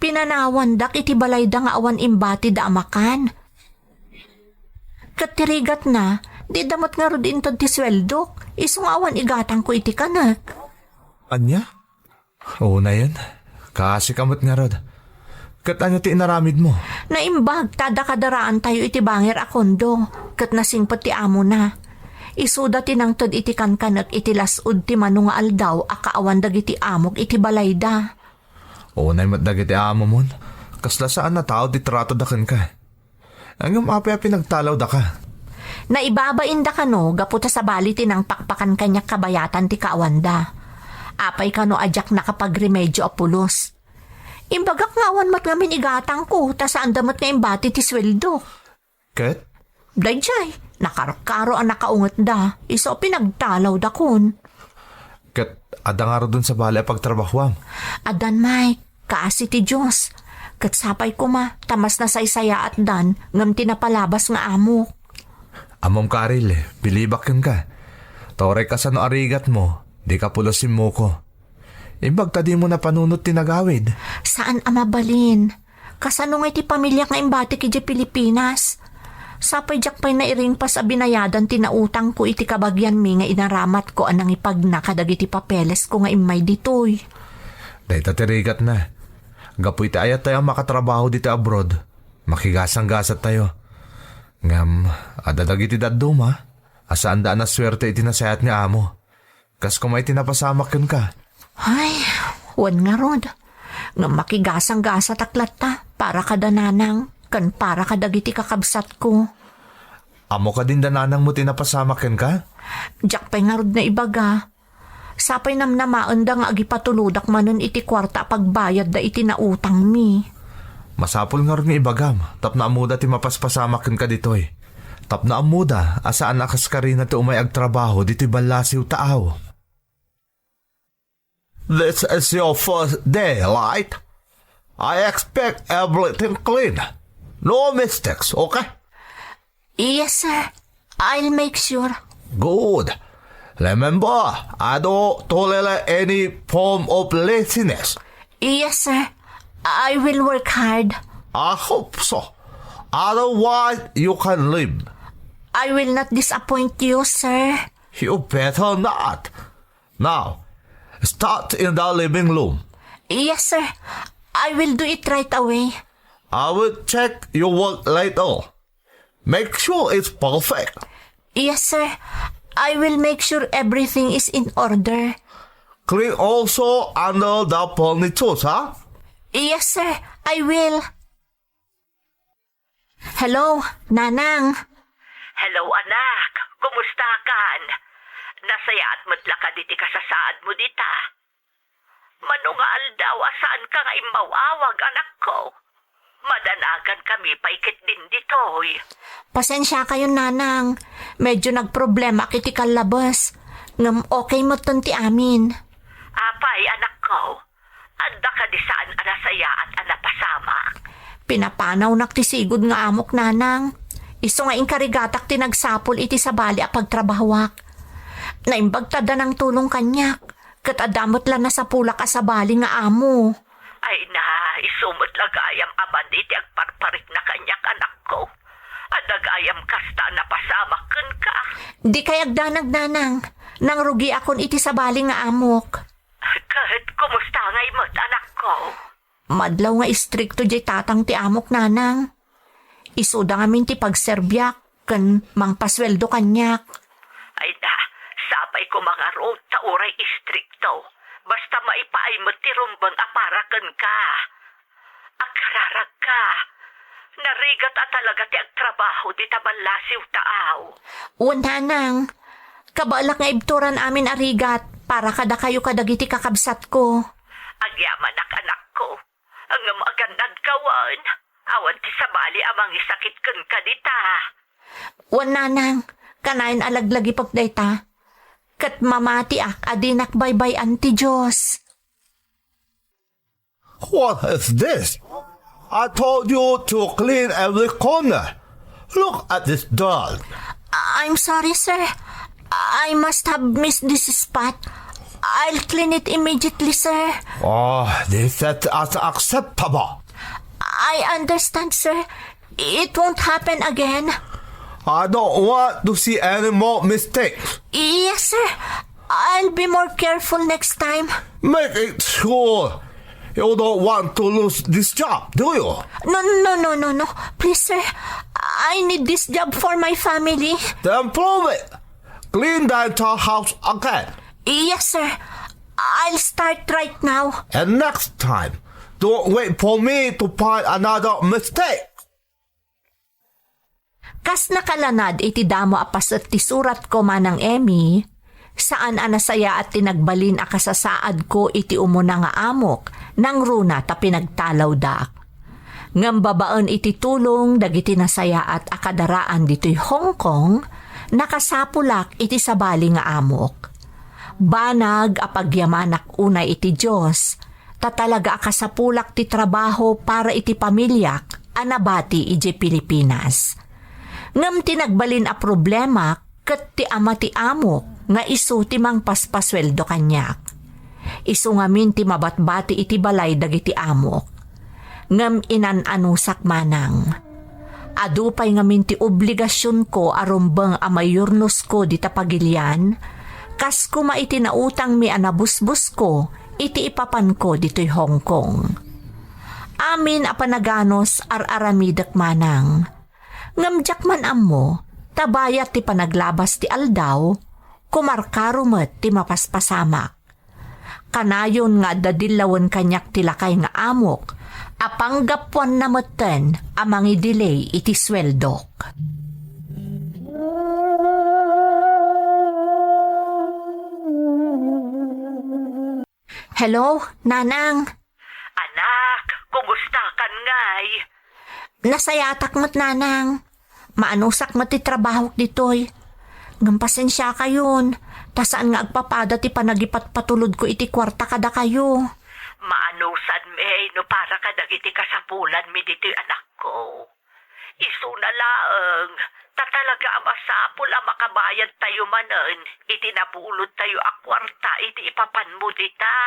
pinanawandak iti balayda nga awan imbatida a makan. Ket ti rigatna, dida met ngarud inted ti sueldok, isu nga awan igatangko iti kanek. Ania? Unayen, kaasika met ngarud. Ket ania ti inaramidmo? Naimbag ta adda kadaraantayo iti bangir a kondo, ket nasingpet ti amona. Isuda ti nangted iti kankanek iti las-ud ti mano nga aldaw a kaawan dagiti amok iti balayda. Unay met dagiti amomon, kasla saan a tao ti tratoda kenka. Ngem apay a pinagtalawdaka? Naibabainda kano gapu ta sabali ti nangpakpakan kaniak kabayatan ti kaawanda. Apay kano a diak nakapagremedio a pulos? Imbagak nga awan met ngamin igatangko ta saanda met nga imbati ti sueldo. Ket? Daydiay, nakarkaro a nakaungetda, isu a pinagtalawdakon. Ket adda ngaruden sabali a pagtrabahoam? Addan, Mike, kaasi ti Dios. Ket sapay koma ta mas nasaysayaatdan ngem ti napalabas nga amok. Ammom, Karil, bilibak kenka. Ta uray kasano a rigatmo, dika pulos simmuko. Imbag ta dimo napanunot ti nagawid. Saan a mabalin. Kasano nga iti pamiliak nga imbatik idiay Pilipinas? Sapay diak pay nairingpas a binayadan ti nautangko iti kabagianmi nga inaramatko a nangipagna kadagiti papelesko nga immay ditoy. Dayta ti rigatna. Gapu iti ayattayo a makatrabaho ditoy abroad, makigasanggasattayo. Ngem, adda dagiti dadduma a saanda a nasuerte iti nasayaat nga amo. Kas koma iti napasamak kenka. Ay, wen ngarud. Ngem makigasanggasatak latta para kada nanang ken para kadagiti kakabsatko. Ammo kadin da nanangmo ti napasamak kenka? Diak pay ngarud naibaga. Sapay namnamaenda nga agipatulodak manen iti kuarta a pagbayadda iti nautangmi. Masapul ngarud nga ibagam, tapno ammoda ti mapaspasamak kenka ditoy. Tapno ammoda a saan a kaskarina ti umay agtrabaho ditoy ballasiw taaw. This is your first day, right? I expect everything clean. No mistakes, okay? Yes, sir. I'll make sure. Good. Remember, I don't tolerate any form of laziness. Yes, sir. I will work hard. I hope so. Otherwise, you can leave. I will not disappoint you, sir. You better not. Now, start in the living room. Yes, sir. I will do it right away. I will check your work later. Make sure it's perfect. Yes, sir. I will make sure everything is in order. Clean also under the furniture, huh? Yes, sir. I will. Hello, Nanang. Hello, anak. Kumusta kan? Nasayaat met la kadi ti kasasaadmo dita? Mano nga aldaw a saanka nga immaw-awag, anakko? Madanagan kami pay ket din ditoy. Pasensiakayon, Nanang. Medyo nagproblemaak iti kallabes. Ngem okay metten ti amin. Apay, anakko? Adda kadi saan a nasayaat a napasamak? Pinapanawnak ti sigud nga amok, Nanang. Isu nga inkarigatak ti nagsapul iti sabali a pagtrabahoak. Naimbag ta adda nangtulong kaniak, ket adda met la nasapulak a sabali nga amo. Ay na, isu met la gayam a madi ti agparparikna kaniak, anakko. Adda gayam kasta a napasamak kenka. Dikay agdanag, Nanang. Nangrugiakon iti sabali nga amok. Ket kumusta ngay met, anakko? Madlaw nga istrikto diay tatang ti amok, Nanang. Isuda ngamin ti pagserbiak ken mangpasueldo kaniak. Ay na, sapay koma ngarud ta uray istrikto. Basta maipaay met ti rumbeng a para kenka. Agraragka. Narigat a talaga ti agtrabaho dita ballasiw taaw. Wen, Nanang. Kabaelak nga ibturan amin a rigat para kadakayo kadagiti kakabsatko. Agyamanak, anakko. Ngem agannadka wen, awan ti sabali a mangisakit kenka dita. Wen, Nanang, kanayon a laglagipek dayta. Ket mamatiak a dinak baybay-an ti Dios. What is this? I told you to clean every corner. Look at this dirt. I'm sorry, sir. I must have missed this spot. I'll clean it immediately, sir. Oh, this is unacceptable. I understand, sir. It won't happen again. I don't want to see any more mistakes. Yes, sir. I'll be more careful next time. Make it sure you don't want to lose this job, do you? No, no, no, no, no. Please, sir. I need this job for my family. Then prove it. Clean the entire house again. Yes, sir. I'll start right now. And next time, don't wait for me to find another mistake. Kas nakalanad iti damo a paset ti suratko, Manang Emmy, saan a nasayaat ti nagbalin a kasasaadko iti umuna nga amok, nangruna ta pinagtalawdak. Ngem babaen iti tulong dagiti nasayaat a kadaraan ditoy Hong Kong, nakasapulak iti sabali nga amok. Banag a pagyamanak unay iti Dios, ta talaga a kasapulak ti trabaho para iti pamiliak a nabati idiay Pilipinas. Ngem ti nagbalin a problemak ket ti ama ti amok nga isu ti mangpaspasueldo kaniak. Isu ngamin ti mabatbati iti balay dagiti amok. Ngem inan-anusak manang. Adu pay ngamin ti obligasionko a rumbeng a mayurnosko dita pagilian, kas koma iti nautangmi a nabusbosko iti ipapanko ditoy Hong Kong. Amin a panaganos ar-aramidek manang. Ngem diak man ammo, ta bayat ti panaglabas ti aldaw, kumarkaro met ti mapaspasamak. Kanayon nga adda dillawen kaniak ti lakay nga amok, a panggapuanna metten a mangidelay iti sueldok. Hello, Nanang. Anak, kumustakan ngay? Nasayatak met, Nanang. Maanusak met ti trabahok ditoy. Ngem pasensiakayon, ta saan nga agpapada ti panagipatpatulodko iti kuarta kadakayo. Maanusanmi no para kadagiti kasapulanmi ditoy, anakko. Isuna laeng, ta talaga a masapul a makabayadtayo manen iti nabulodtayo a kuarta iti ipapanmo dita.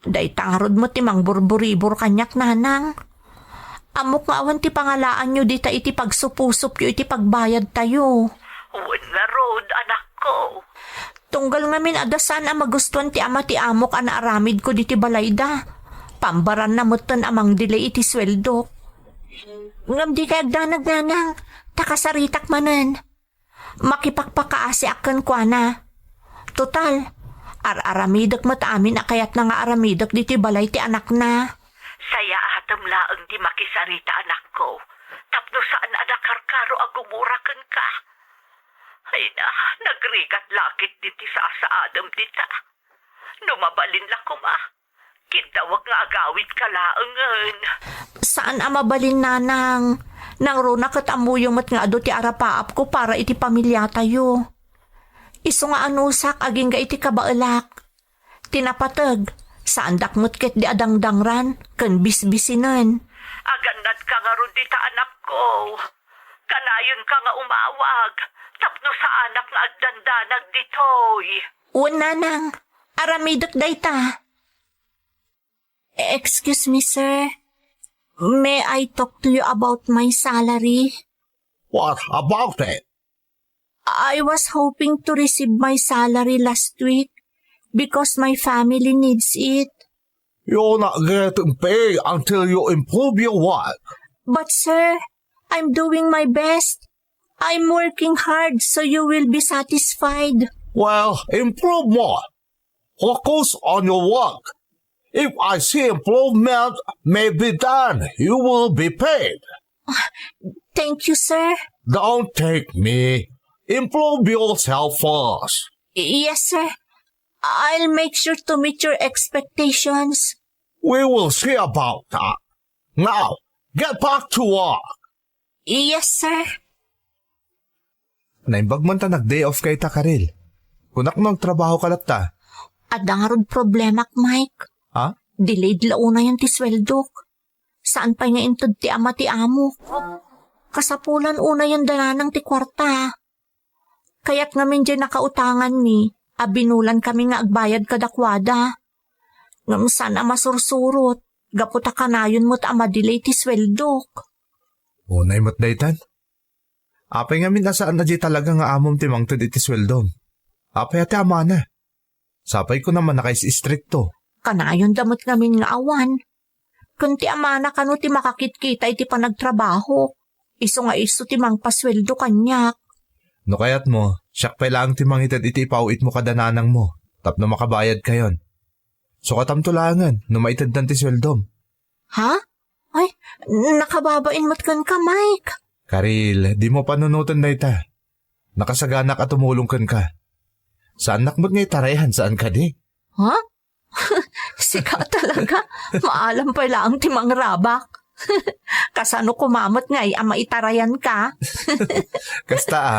Dayta ngarud met ti mangburburibor kaniak, Nanang. Ammok nga awan ti pangalaanyo dita iti pagsupusupyo iti pagbayadtayo. Wen ngarud, anakko. Tunggal ngamin adda saan a magustuan ti ama ti amok a naaramidko diti balayda. Pambaranna metten a mangdelay iti sueldok. Ngem dikay agdanag, Nanang, ta kasaritak manen. Makipakpakaasiak kenkuana. Total, ar-aramidek met amin a kayatna nga aramidek ditoy balay ti anakna. Sayaatem laeng ti makisarita, anakko, tapno saan a nakarkaro a gumura kenka. Ay na, nagrigat la ketdi ti sasaadem dita. No mabalin la koma, kiddawek nga agawidka laengen. Saan a mabalin, Nanang. Nangruna ket ammoyo met nga adu ti arapaapko para iti pamiliatayo. Isu nga anusak agingga iti kabaelak. Ti napateg, saandak met ketdi a dangdangran ken bisbisinen. Agannadka ngarud dita, anakko. Kanayonka nga umawag tapno saanak nga agdandanag ditoy. Wen, Nanang. Aramidek dayta. Excuse me, sir. May I talk to you about my salary? What about it? I was hoping to receive my salary last week because my family needs it. You're not getting paid until you improve your work. But, sir, I'm doing my best. I'm working hard, so you will be satisfied. Well, improve more. Focus on your work. If I see improvement, maybe then you will be paid. Thank you, sir. Don't thank me. Improve yourself first. Yes, sir. I'll make sure to meet your expectations. We will see about that. Now, get back to work. Yes, sir. Naimbag man ta nag-day off kayta, Karil. Kunak no agtrabahoka latta. Adda ngarud problemak, Mike. Ha? Delayed la unayen ti sueldok. Saan pay nga inted ti ama ti amok. Kasapulan unayen da Nanang ti kuarta. Kayat ngamin diay nakautanganmi a binulan kami nga agbayad kadakuada. Ngem saan a masursurot, gapu ta kanayon met a madelay ti sueldok. Unay met daytan. Apay ngamin a saan a diay talaga nga amom ti mangted iti sueldom? Apay a ti amana? Sapay kunam a nakais-istrikto. Kanayonda met ngamin nga awan. Ken ti amana kano ti makakitkita iti panagtrabahok. Isu nga isu ti mangpasueldo kaniak. No kayatmo, siak pay laeng ti mangited iti ipaw-itmo kada nanangmo, tapno makabayadkayon. Sukatamto laengen no maiteddan ti sueldom. Ha? Ay, nakababain met kenka, Mike. Karil, dimo panunoten dayta. Nakasaganak a tumulong kenka. Saannak met nga itarayan, saan kadi? Ha? Sika talaga. Maalam pay laeng ti mangrabak. Kasano koma met ngay a maitarayanka? Kasta a,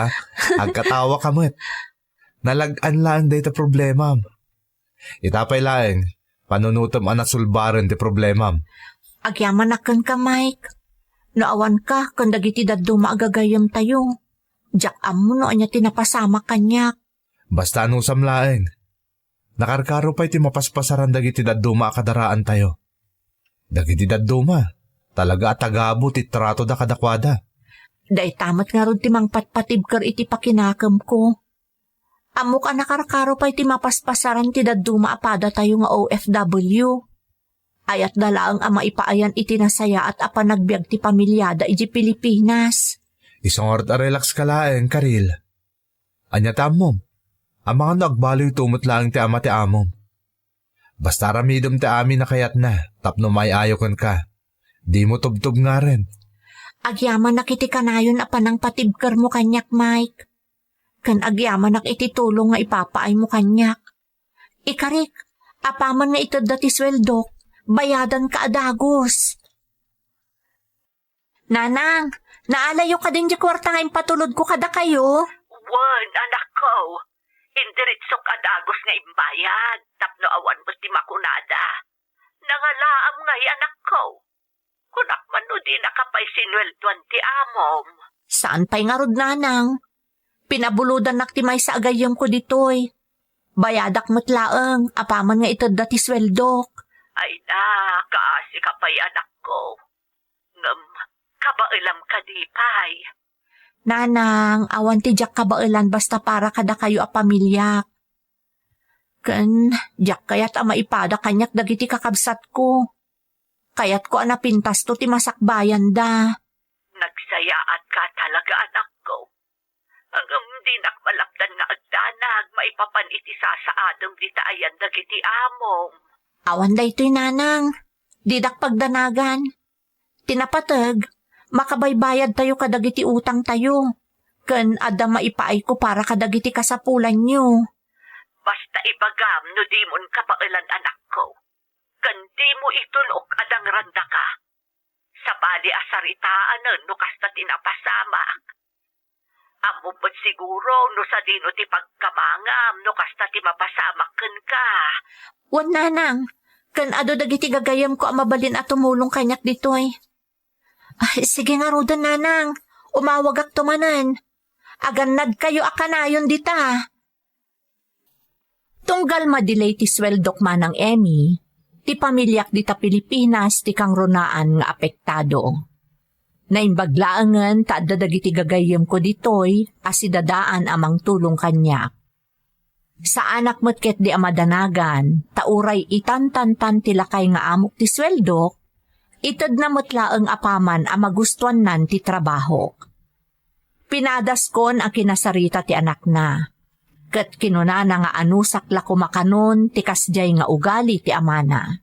agkatawa ka met. Nalag-an laeng dayta problemam. Ita pay laeng, panunotem a nasulbaren ti problemam. Agyamanak kenka, Mike. No awanka ken dagiti dadduma a gagayyemtayo, diak ammo no ania ti napasamak kaniak. Basta anusam laeng. Nakarkaro pay ti mapaspasaran dagiti dadduma a kadaraantayo. Dagiti dadduma, talaga a tagabu ti tratoda kadakuada. Dayta met ngarud ti mangpatpatibker iti pakinakemko. Ammok a nakarkaro pay ti mapaspasaran ti dadduma a padatayo nga O F W. Ayatda laeng a maipaayan iti nasayaat a panagbiag ti pamiliada idiay Pilipinas. Isu ngarud a relax ka laeng, Karil. Ania ti ammom? Amangan no agbaloyto met laeng ti ama ti amom. Basta aramidem ti amin a kayatna tapno maay-ayo kenka. Dimo tubtubngaren. Agyamanak iti kanayon a panangpatibkermo kaniak, Mike. Ken agyamanak iti tulong nga ipapaaymo kaniak. Ikarik, Apaman nga itedda ti sueldok, bayadanka a dagus. Nanang, naalayyo kadin ti kuarta nga impatulodko kadakayo? Wen, anakko. Indiritsok a dagus nga imbayad tapno awan met ti makunada. Nangalaam ngay, anakko. Kunak man no dinaka pay sinueldoan ti amom. Saan pay ngarud, Nanang? Pinabulodannak ti maysa a gayyemko ditoy. Bayadak met laeng, apaman nga itedda ti sueldok. Ay na, kaasika pay, anakko. Ngem, kabaelam kadi pay? Nanang, awan ti diak kabaelan basta para kadakayo a pamiliak. Ken, diak kayat a maipada kaniak dagiti kakabsatko. Kayatko a napintasto ti masakbayanda. Nagsayaatka talaga, anakko. Ngem dinak malapdan nga agdanag maipapan iti sasaadem dita ayan dagiti amom. Awan daytoy, Nanang. Didak pagdanagan. Ti napateg, makabaybayadtayo kadagiti utangtayo. Ken adda maipaayko para kadagiti kasapulanyo. Basta ibagam no dimon kabaelan, anakko. Ken dimo itun-ok a dangrandaka. Sabali a saritaanen no kasta ti napasamak. Ammom met siguro no sadino ti pagkamangam no kasta ti mapasamak kenka. Wen, Nanang, ken adu dagiti gagayyemko a mabalin a tumulong kaniak ditoy. Ay, sige ngaruden, Nanang. Umawagakto manen. Agannadkayo a kanayon dita. Tunggal madelay ti sueldok, Manang Emmy, ti pamiliak dita Pilipinas ti kangrunaan nga apektado. Naimbag laengen ta adda dagiti gagayyemko ditoy a sidadaan a mangtulong kaniak. Saanak met ketdi a madanagan ta uray itantantan ti lakay nga amok ti sueldok, itedna met laeng apaman a magustuannan ti trabahok. Pinadaskon a kinasarita ti anakna, ket kinunana nga anusak la koma kanon ti kasdiay nga ugali ti amana.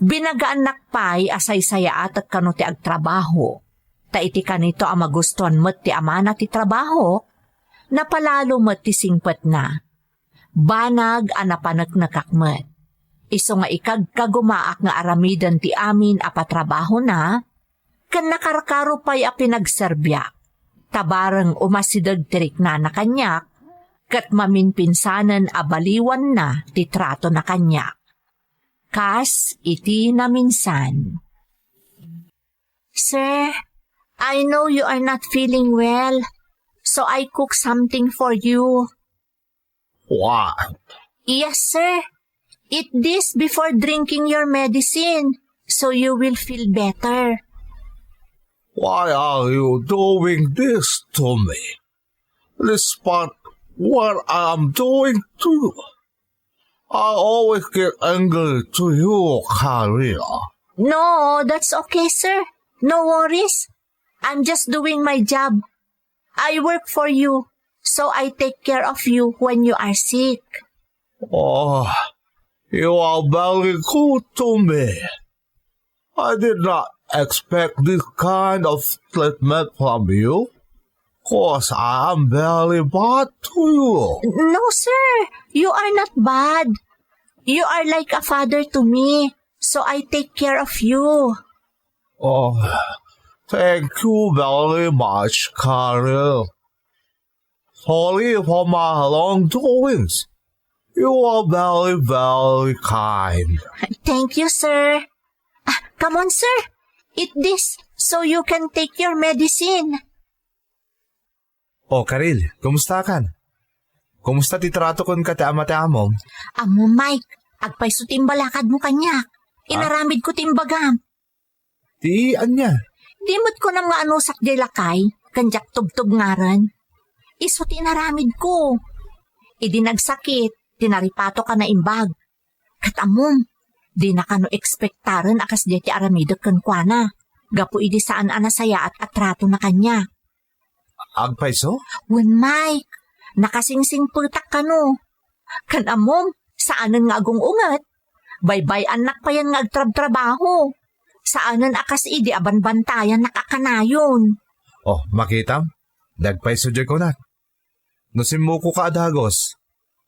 Binagaannak pay a saysayaatek kano ti agtrabaho, ta iti kanito a magustuan met ti amana ti trabaho, napalalo met ti singpetna. Banag a napaneknekak met. Isu nga ikagkagumaak nga aramiden ti amin a patrabahona, ken nakarkaro pay a pinagserbiak, ta bareng umasideg ti riknana kaniak, ket maminpinsanen a baliwanna ti tratona kaniak. Kas iti naminsan. Sir, I know you are not feeling well, so I cook something for you. What? Yes, sir. Eat this before drinking your medicine, so you will feel better. Why are you doing this to me? Despite what I am doing to you, I always get angry to you, Karina. No, that's okay, sir. No worries. I'm just doing my job. I work for you, so I take care of you when you are sick. Oh, you are very good to me. I did not expect this kind of treatment from you, 'cause I am very bad to you. No, sir. You are not bad. You are like a father to me, so I take care of you. Oh, thank you very much, Karina. Sorry for my wrongdoings. You are very, very kind. Thank you, sir. Ah, come on, sir. Eat this so you can take your medicine. Oh, Karil, kumusta kan? Kumusta ti trato kenka ti ama ti amom? Ammo, Mike, agpayso ti imbalakadmo kaniak. Ah? Inaramidko ti imbagam. Ti ania? Di met kunam nga anusak diay lakay, ken diak tubtub ngarud. Isu ti inaramidko. Idi nagsakit, tinaripatok a naimbag. Ket ammom, dina kano ekspektaren a kasdiay ti aramidek kenkuana, gapu idi saan a nasayaat a tratona kaniak. Agpayso? Wen, Mike, nakasingsingpetak kano. Ken ammom, saanen nga agung-unget. Baybay-annak payen nga agtrabtrabaho. Saanen a kas idi a banbantayannak a kanayon. Oh, makitam? Nagpayso diay kunak. No simmukoka a dagus,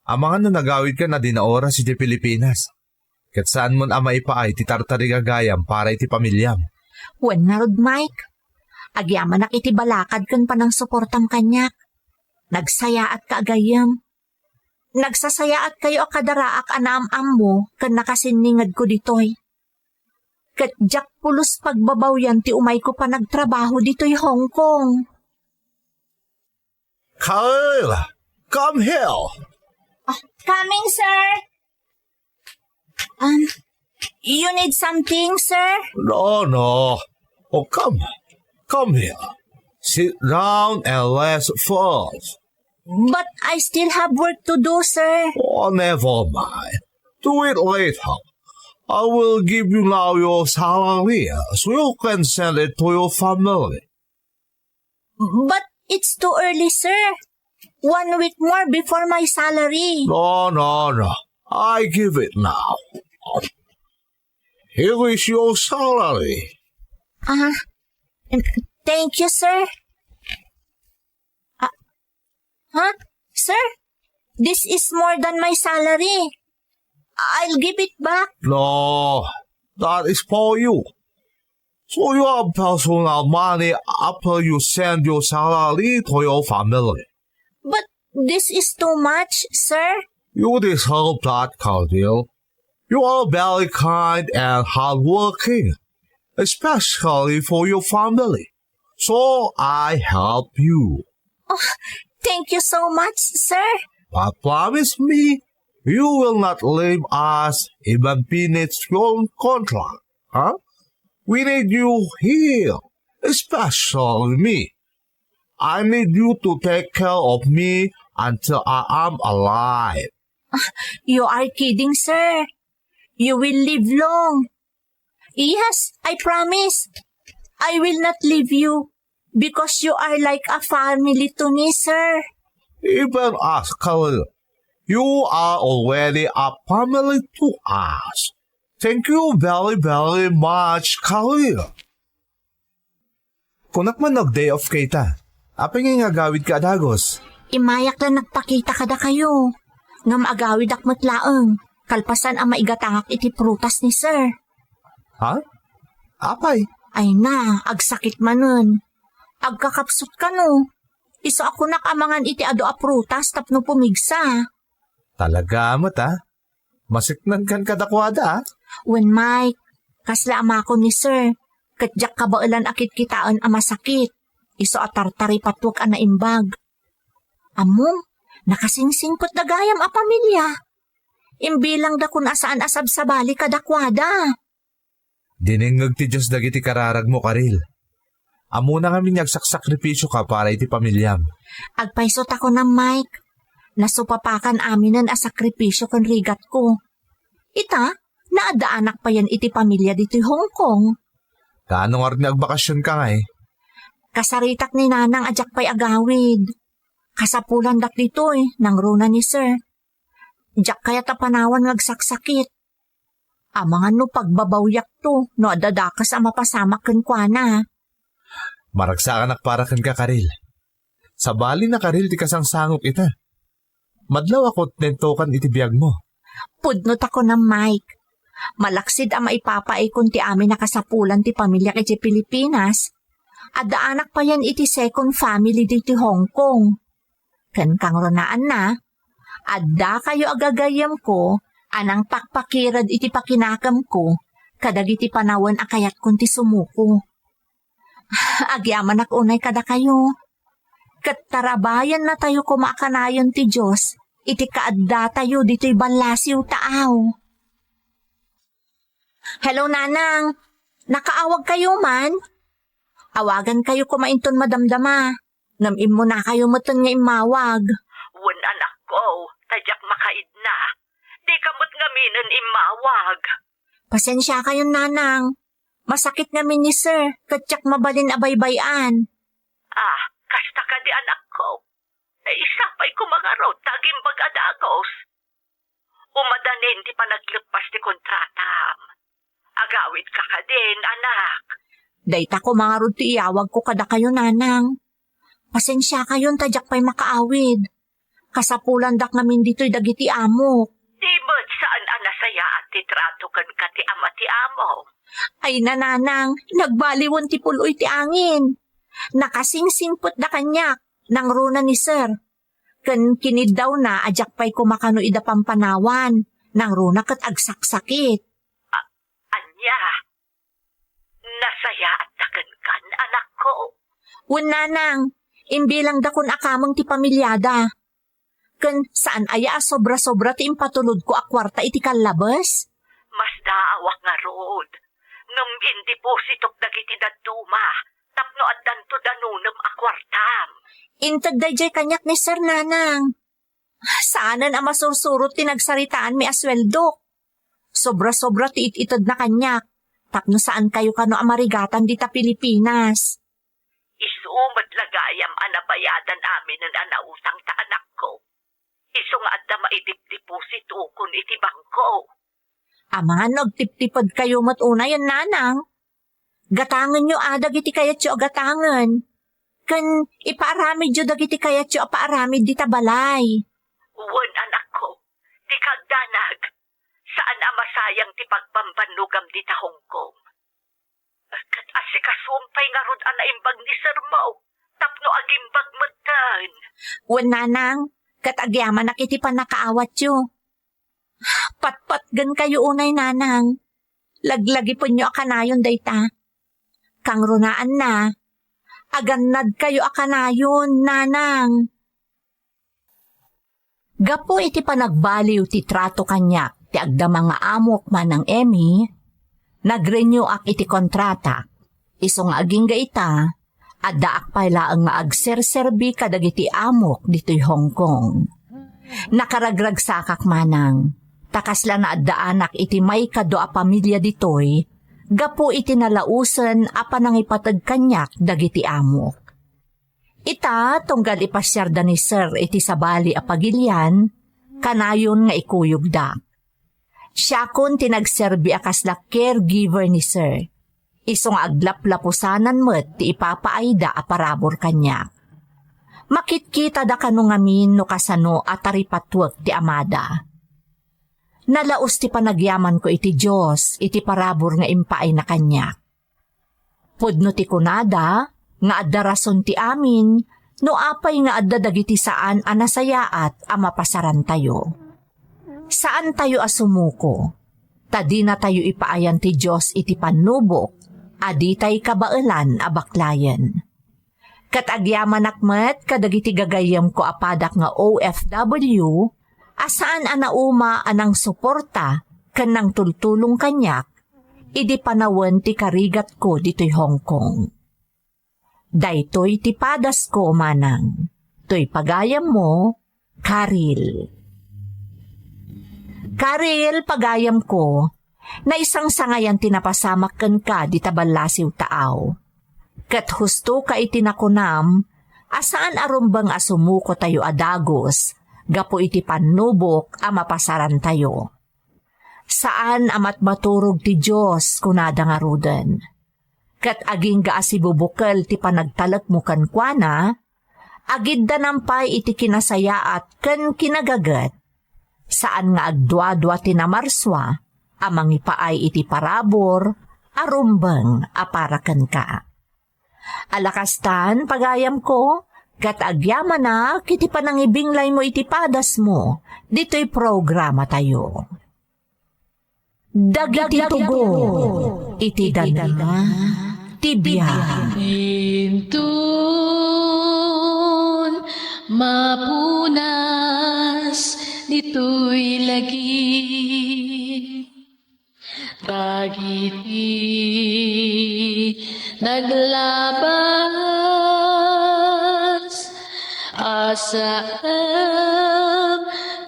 Amangan no nagawidkan a di naoras iti Pilipinas. Ket saanmon a maipaay ti tartarigagayam para iti pamiliam. Wen ngarud, Mike. Agyamanak iti balakad ken panangsuportam kaniak. Nagsayaatka a gayyem. Nagsasayaatkayo a kadaraak a naam-ammo ken nakasinningedko ditoy. Ket diak pulos pagbabawian ti umayko panagtrabaho ditoy Hong Kong. Kyle, come here. Ah, coming, sir. Um, you need something, sir? No, no. Oh, come. Come here. Sit down and rest first. But I still have work to do, sir. Oh, never mind. Do it later. I will give you now your salary, so you can send it to your family. But it's too early, sir. One week more before my salary. No, no, no. I give it now. Here is your salary. Ah, thank you, sir. Ah, huh? Sir, this is more than my salary. I'll give it back. No, that is for you. So you have personal money after you send your salary to your family. But this is too much, sir. You deserve that, Kyle. You are very kind and hardworking, especially for your family. So I help you. Oh, thank you so much, sir. But promise me, you will not leave us even finish your contract, huh? We need you here, especially me. I need you to take care of me until I am alive. You are kidding, sir. You will live long. Yes, I promise. I will not leave you because you are like a family to me, sir. Even us, Khalil, you are already a family to us. Thank you very, very much, Khalil. Kunak man no ag-day off kayta. Apay nga agawidka a dagus? Immayak la nagpakita kadakayo. Ngem agawidak met laeng, kalpasan a maigatangak iti prutas ni sir. Ha? Apay? Ay na, agsakit manen. Agkakapsut kano. Isu a kunak a mangan iti adu a prutas tapno pumigsa. Talaga met, a? Masiknankan kadakuada, a? Wen, Mike, kasla amakon ni sir, ket diak kabaelan a kitkitaen a masakit. Isu a tartaripatwek a naimbag. Ammom, nakasingsingpet da gayam a pamilia. Imbilangdakon a saan a sabsabali kadakuada. Dinengngeg ti Dios dagiti kararagmo, Karil. Ammona ngamin nga agsaksakripisioka para iti pamiliam. Agpayso ta kunam, Mike. Nasupapakan aminen a sakripisio ken rigatko. Ita, naaddaanak payen iti pamilia ditoy Hong Kong. Kaano ngarud nga agbakasionka ngay? Kasaritak ni Nanang a diak pay agawid. Kasapulandak ditoy, nangruna ni Sir. Diak kayat a panawan nga agsaksakit. Amangan no pagbabawiakto no adda dakes a mapasamak kenkuana. Maragsakanak para kenka, Karil. Sabali na, Karil, ti kasangsangok ita. Madlaw a kontento kan iti biagmo. Pudno ta kunam, Mike. Malaksid a maipapaikon ti amin a kasapulan ti pamiliak iti Pilipinas, addaanak payen iti second family ditoy Hong Kong. Ken kangrunaanna, addakayo a gagayyemko a nangpakpakired iti pakinakemko kadagiti panawen a kayatkon ti sumuko. Agyamanak unay kadakayo. Ket tarabayannatayo koma a kanayon ti Dios iti kaaddatayo ditoy ballasiw taaw. Hello, Nanang. Nakaawagkayo man? Awagankayo koma inton madamdama. Ngem immunakayo metten nga immawag. Wen, anakko, ta diak makaidna. Dika met ngaminen immawag. Pasensiakayon, Nanang. Masakit ngamin ni Sir, ket diak mabalin a baybay-an. Ah, kasta kadi, anakko. Naisapay ko mangarud ta agimbag a dagus. Umadanin ti panagleppas ti kontratam. Agawidka kadin, anak. Dayta koma ngarud ti iyawagko kadakayo, Nanang. Pasensiakayon ta diak pay makaawid. kasapulandak ngamin ditoy dagiti amok. Di met saan a nasayaat ti trato kenka ti ama ti amok? Ay, nanang, nagbaliwen ti pul-oy ti angin. Nakasinsinpetda kaniak, nangruna ni Sir. Ken kiniddawna a diak pay koma kano ida pampanawan, nangruna ket agsaksakit. A-, ania? Nasayaatta kenkan, anakko? Wen, nanang, imbilangdakon a kameng ti pamiliada. Ken saan aya a sobra-sobra ti impatulodko a kuarta iti kallabes? Masdaawak ngarud ngem indepositok dagiti dadduma tapno addanto danunem a kuartam. Inted daydiay kaniak ni Sir, nanang. Saanen a masursurot ti nagsaritaanmi a sueldok. Sobra-sobra ti it-itedna kaniak tapno saankayo kano a marigatan dita Pilipinas. Isu met la gayam a nabayadan aminen a nautangta, anakko. Isu nga adda maidipdepositokon iti bangko. Amangan no agtiptipedkayo met unayen, nanang. Gatangenyo a dagiti kayatyo a gatangen. Ken ipaaramidyo dagiti kayatyo a paaramid dita balay. Wen, anakko, ti kagdanag, saan a masayang ti pagbambannogam dita Hong Kong. Ket asikasuem pay ngarud a naimbag ni Sir Mo tapno agimbag metten. Wen, nanang, ket agyamanak iti pannakaawatyo. Patpatgenkayo unay, nanang. Laglagipenyo a kanayon dayta. Kangrunaanna, agannadkayo a kanayon, nanang. Gapu iti panagbaliw ti trato kaniak ti agdama nga amok, Manang Emmy, nag-renew-ak iti kontratak. Isu nga agingga ita, addaak pay laeng nga agserserbi kadagiti amok ditoy Hong Kong. Nakaragragsakak, manang, ta kasla naaddaanak iti maikadua a pamilia ditoy gapu iti nalaosen a panangipateg kaniak dagiti amok. Ita, tunggal ipasiarda ni Sir iti sabali a pagilian, kanayon nga ikuyogda. Siakon ti nagserbi a kasla caregiver ni Sir. Isu nga aglaplapusanan met ti ipapaayda a parabur kaniak. Makitkitada kano ngamin no kasano a taripatwek ti amada. Nalaus ti panagyamanko iti Dios iti parabur nga impaayna kaniak. Pudno ti kunada nga adda rason ti amin no apay nga adda dagiti saan a nasayaat a mapasarantayo. Saantayo a sumuko, ta dinatayo ipaayan ti Dios iti pannubok a ditay kabaelan a baklayen. Ket agyamanak met kadagiti gagayyemko a padak nga O F W a saan a nauma a nangsuporta ken nangtultulong kaniak idi panawen ti karigatko ditoy Hong Kong. Daytoy ti padasko, manang. Toy pagayammo, Karil. Karil, pagayamko, naisangsangayan ti napasamak kenka dita ballasiw taaw. Ket husto ka iti nakunam a saan a rumbeng a sumukotayo a dagus gapu iti pannubok a mapasarantayo. Saan a matmaturog ti Dios, kunada ngaruden. Ket agingga a sibubukel ti panagtalekmo kenkuana, agiddanam pay iti kinasayaat ken kinagaget. Saan nga agduadua ti namarsua a mangipaay iti parabur a rumbeng a para kenka. Ala kastan, pagayamko, ket agyamanak iti panangibinglaymo iti padasmo ditoy programatayo. Dagiti tubo iti danum ti biag. Inton mapunas ditoy lagi. Dagiti naglabas a saem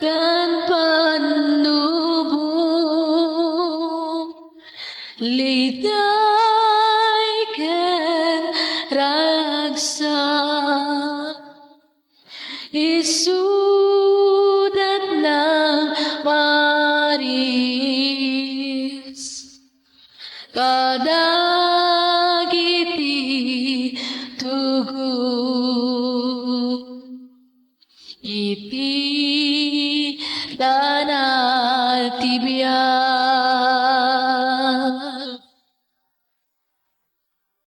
ken pannubok, liday ken ragsak. Isu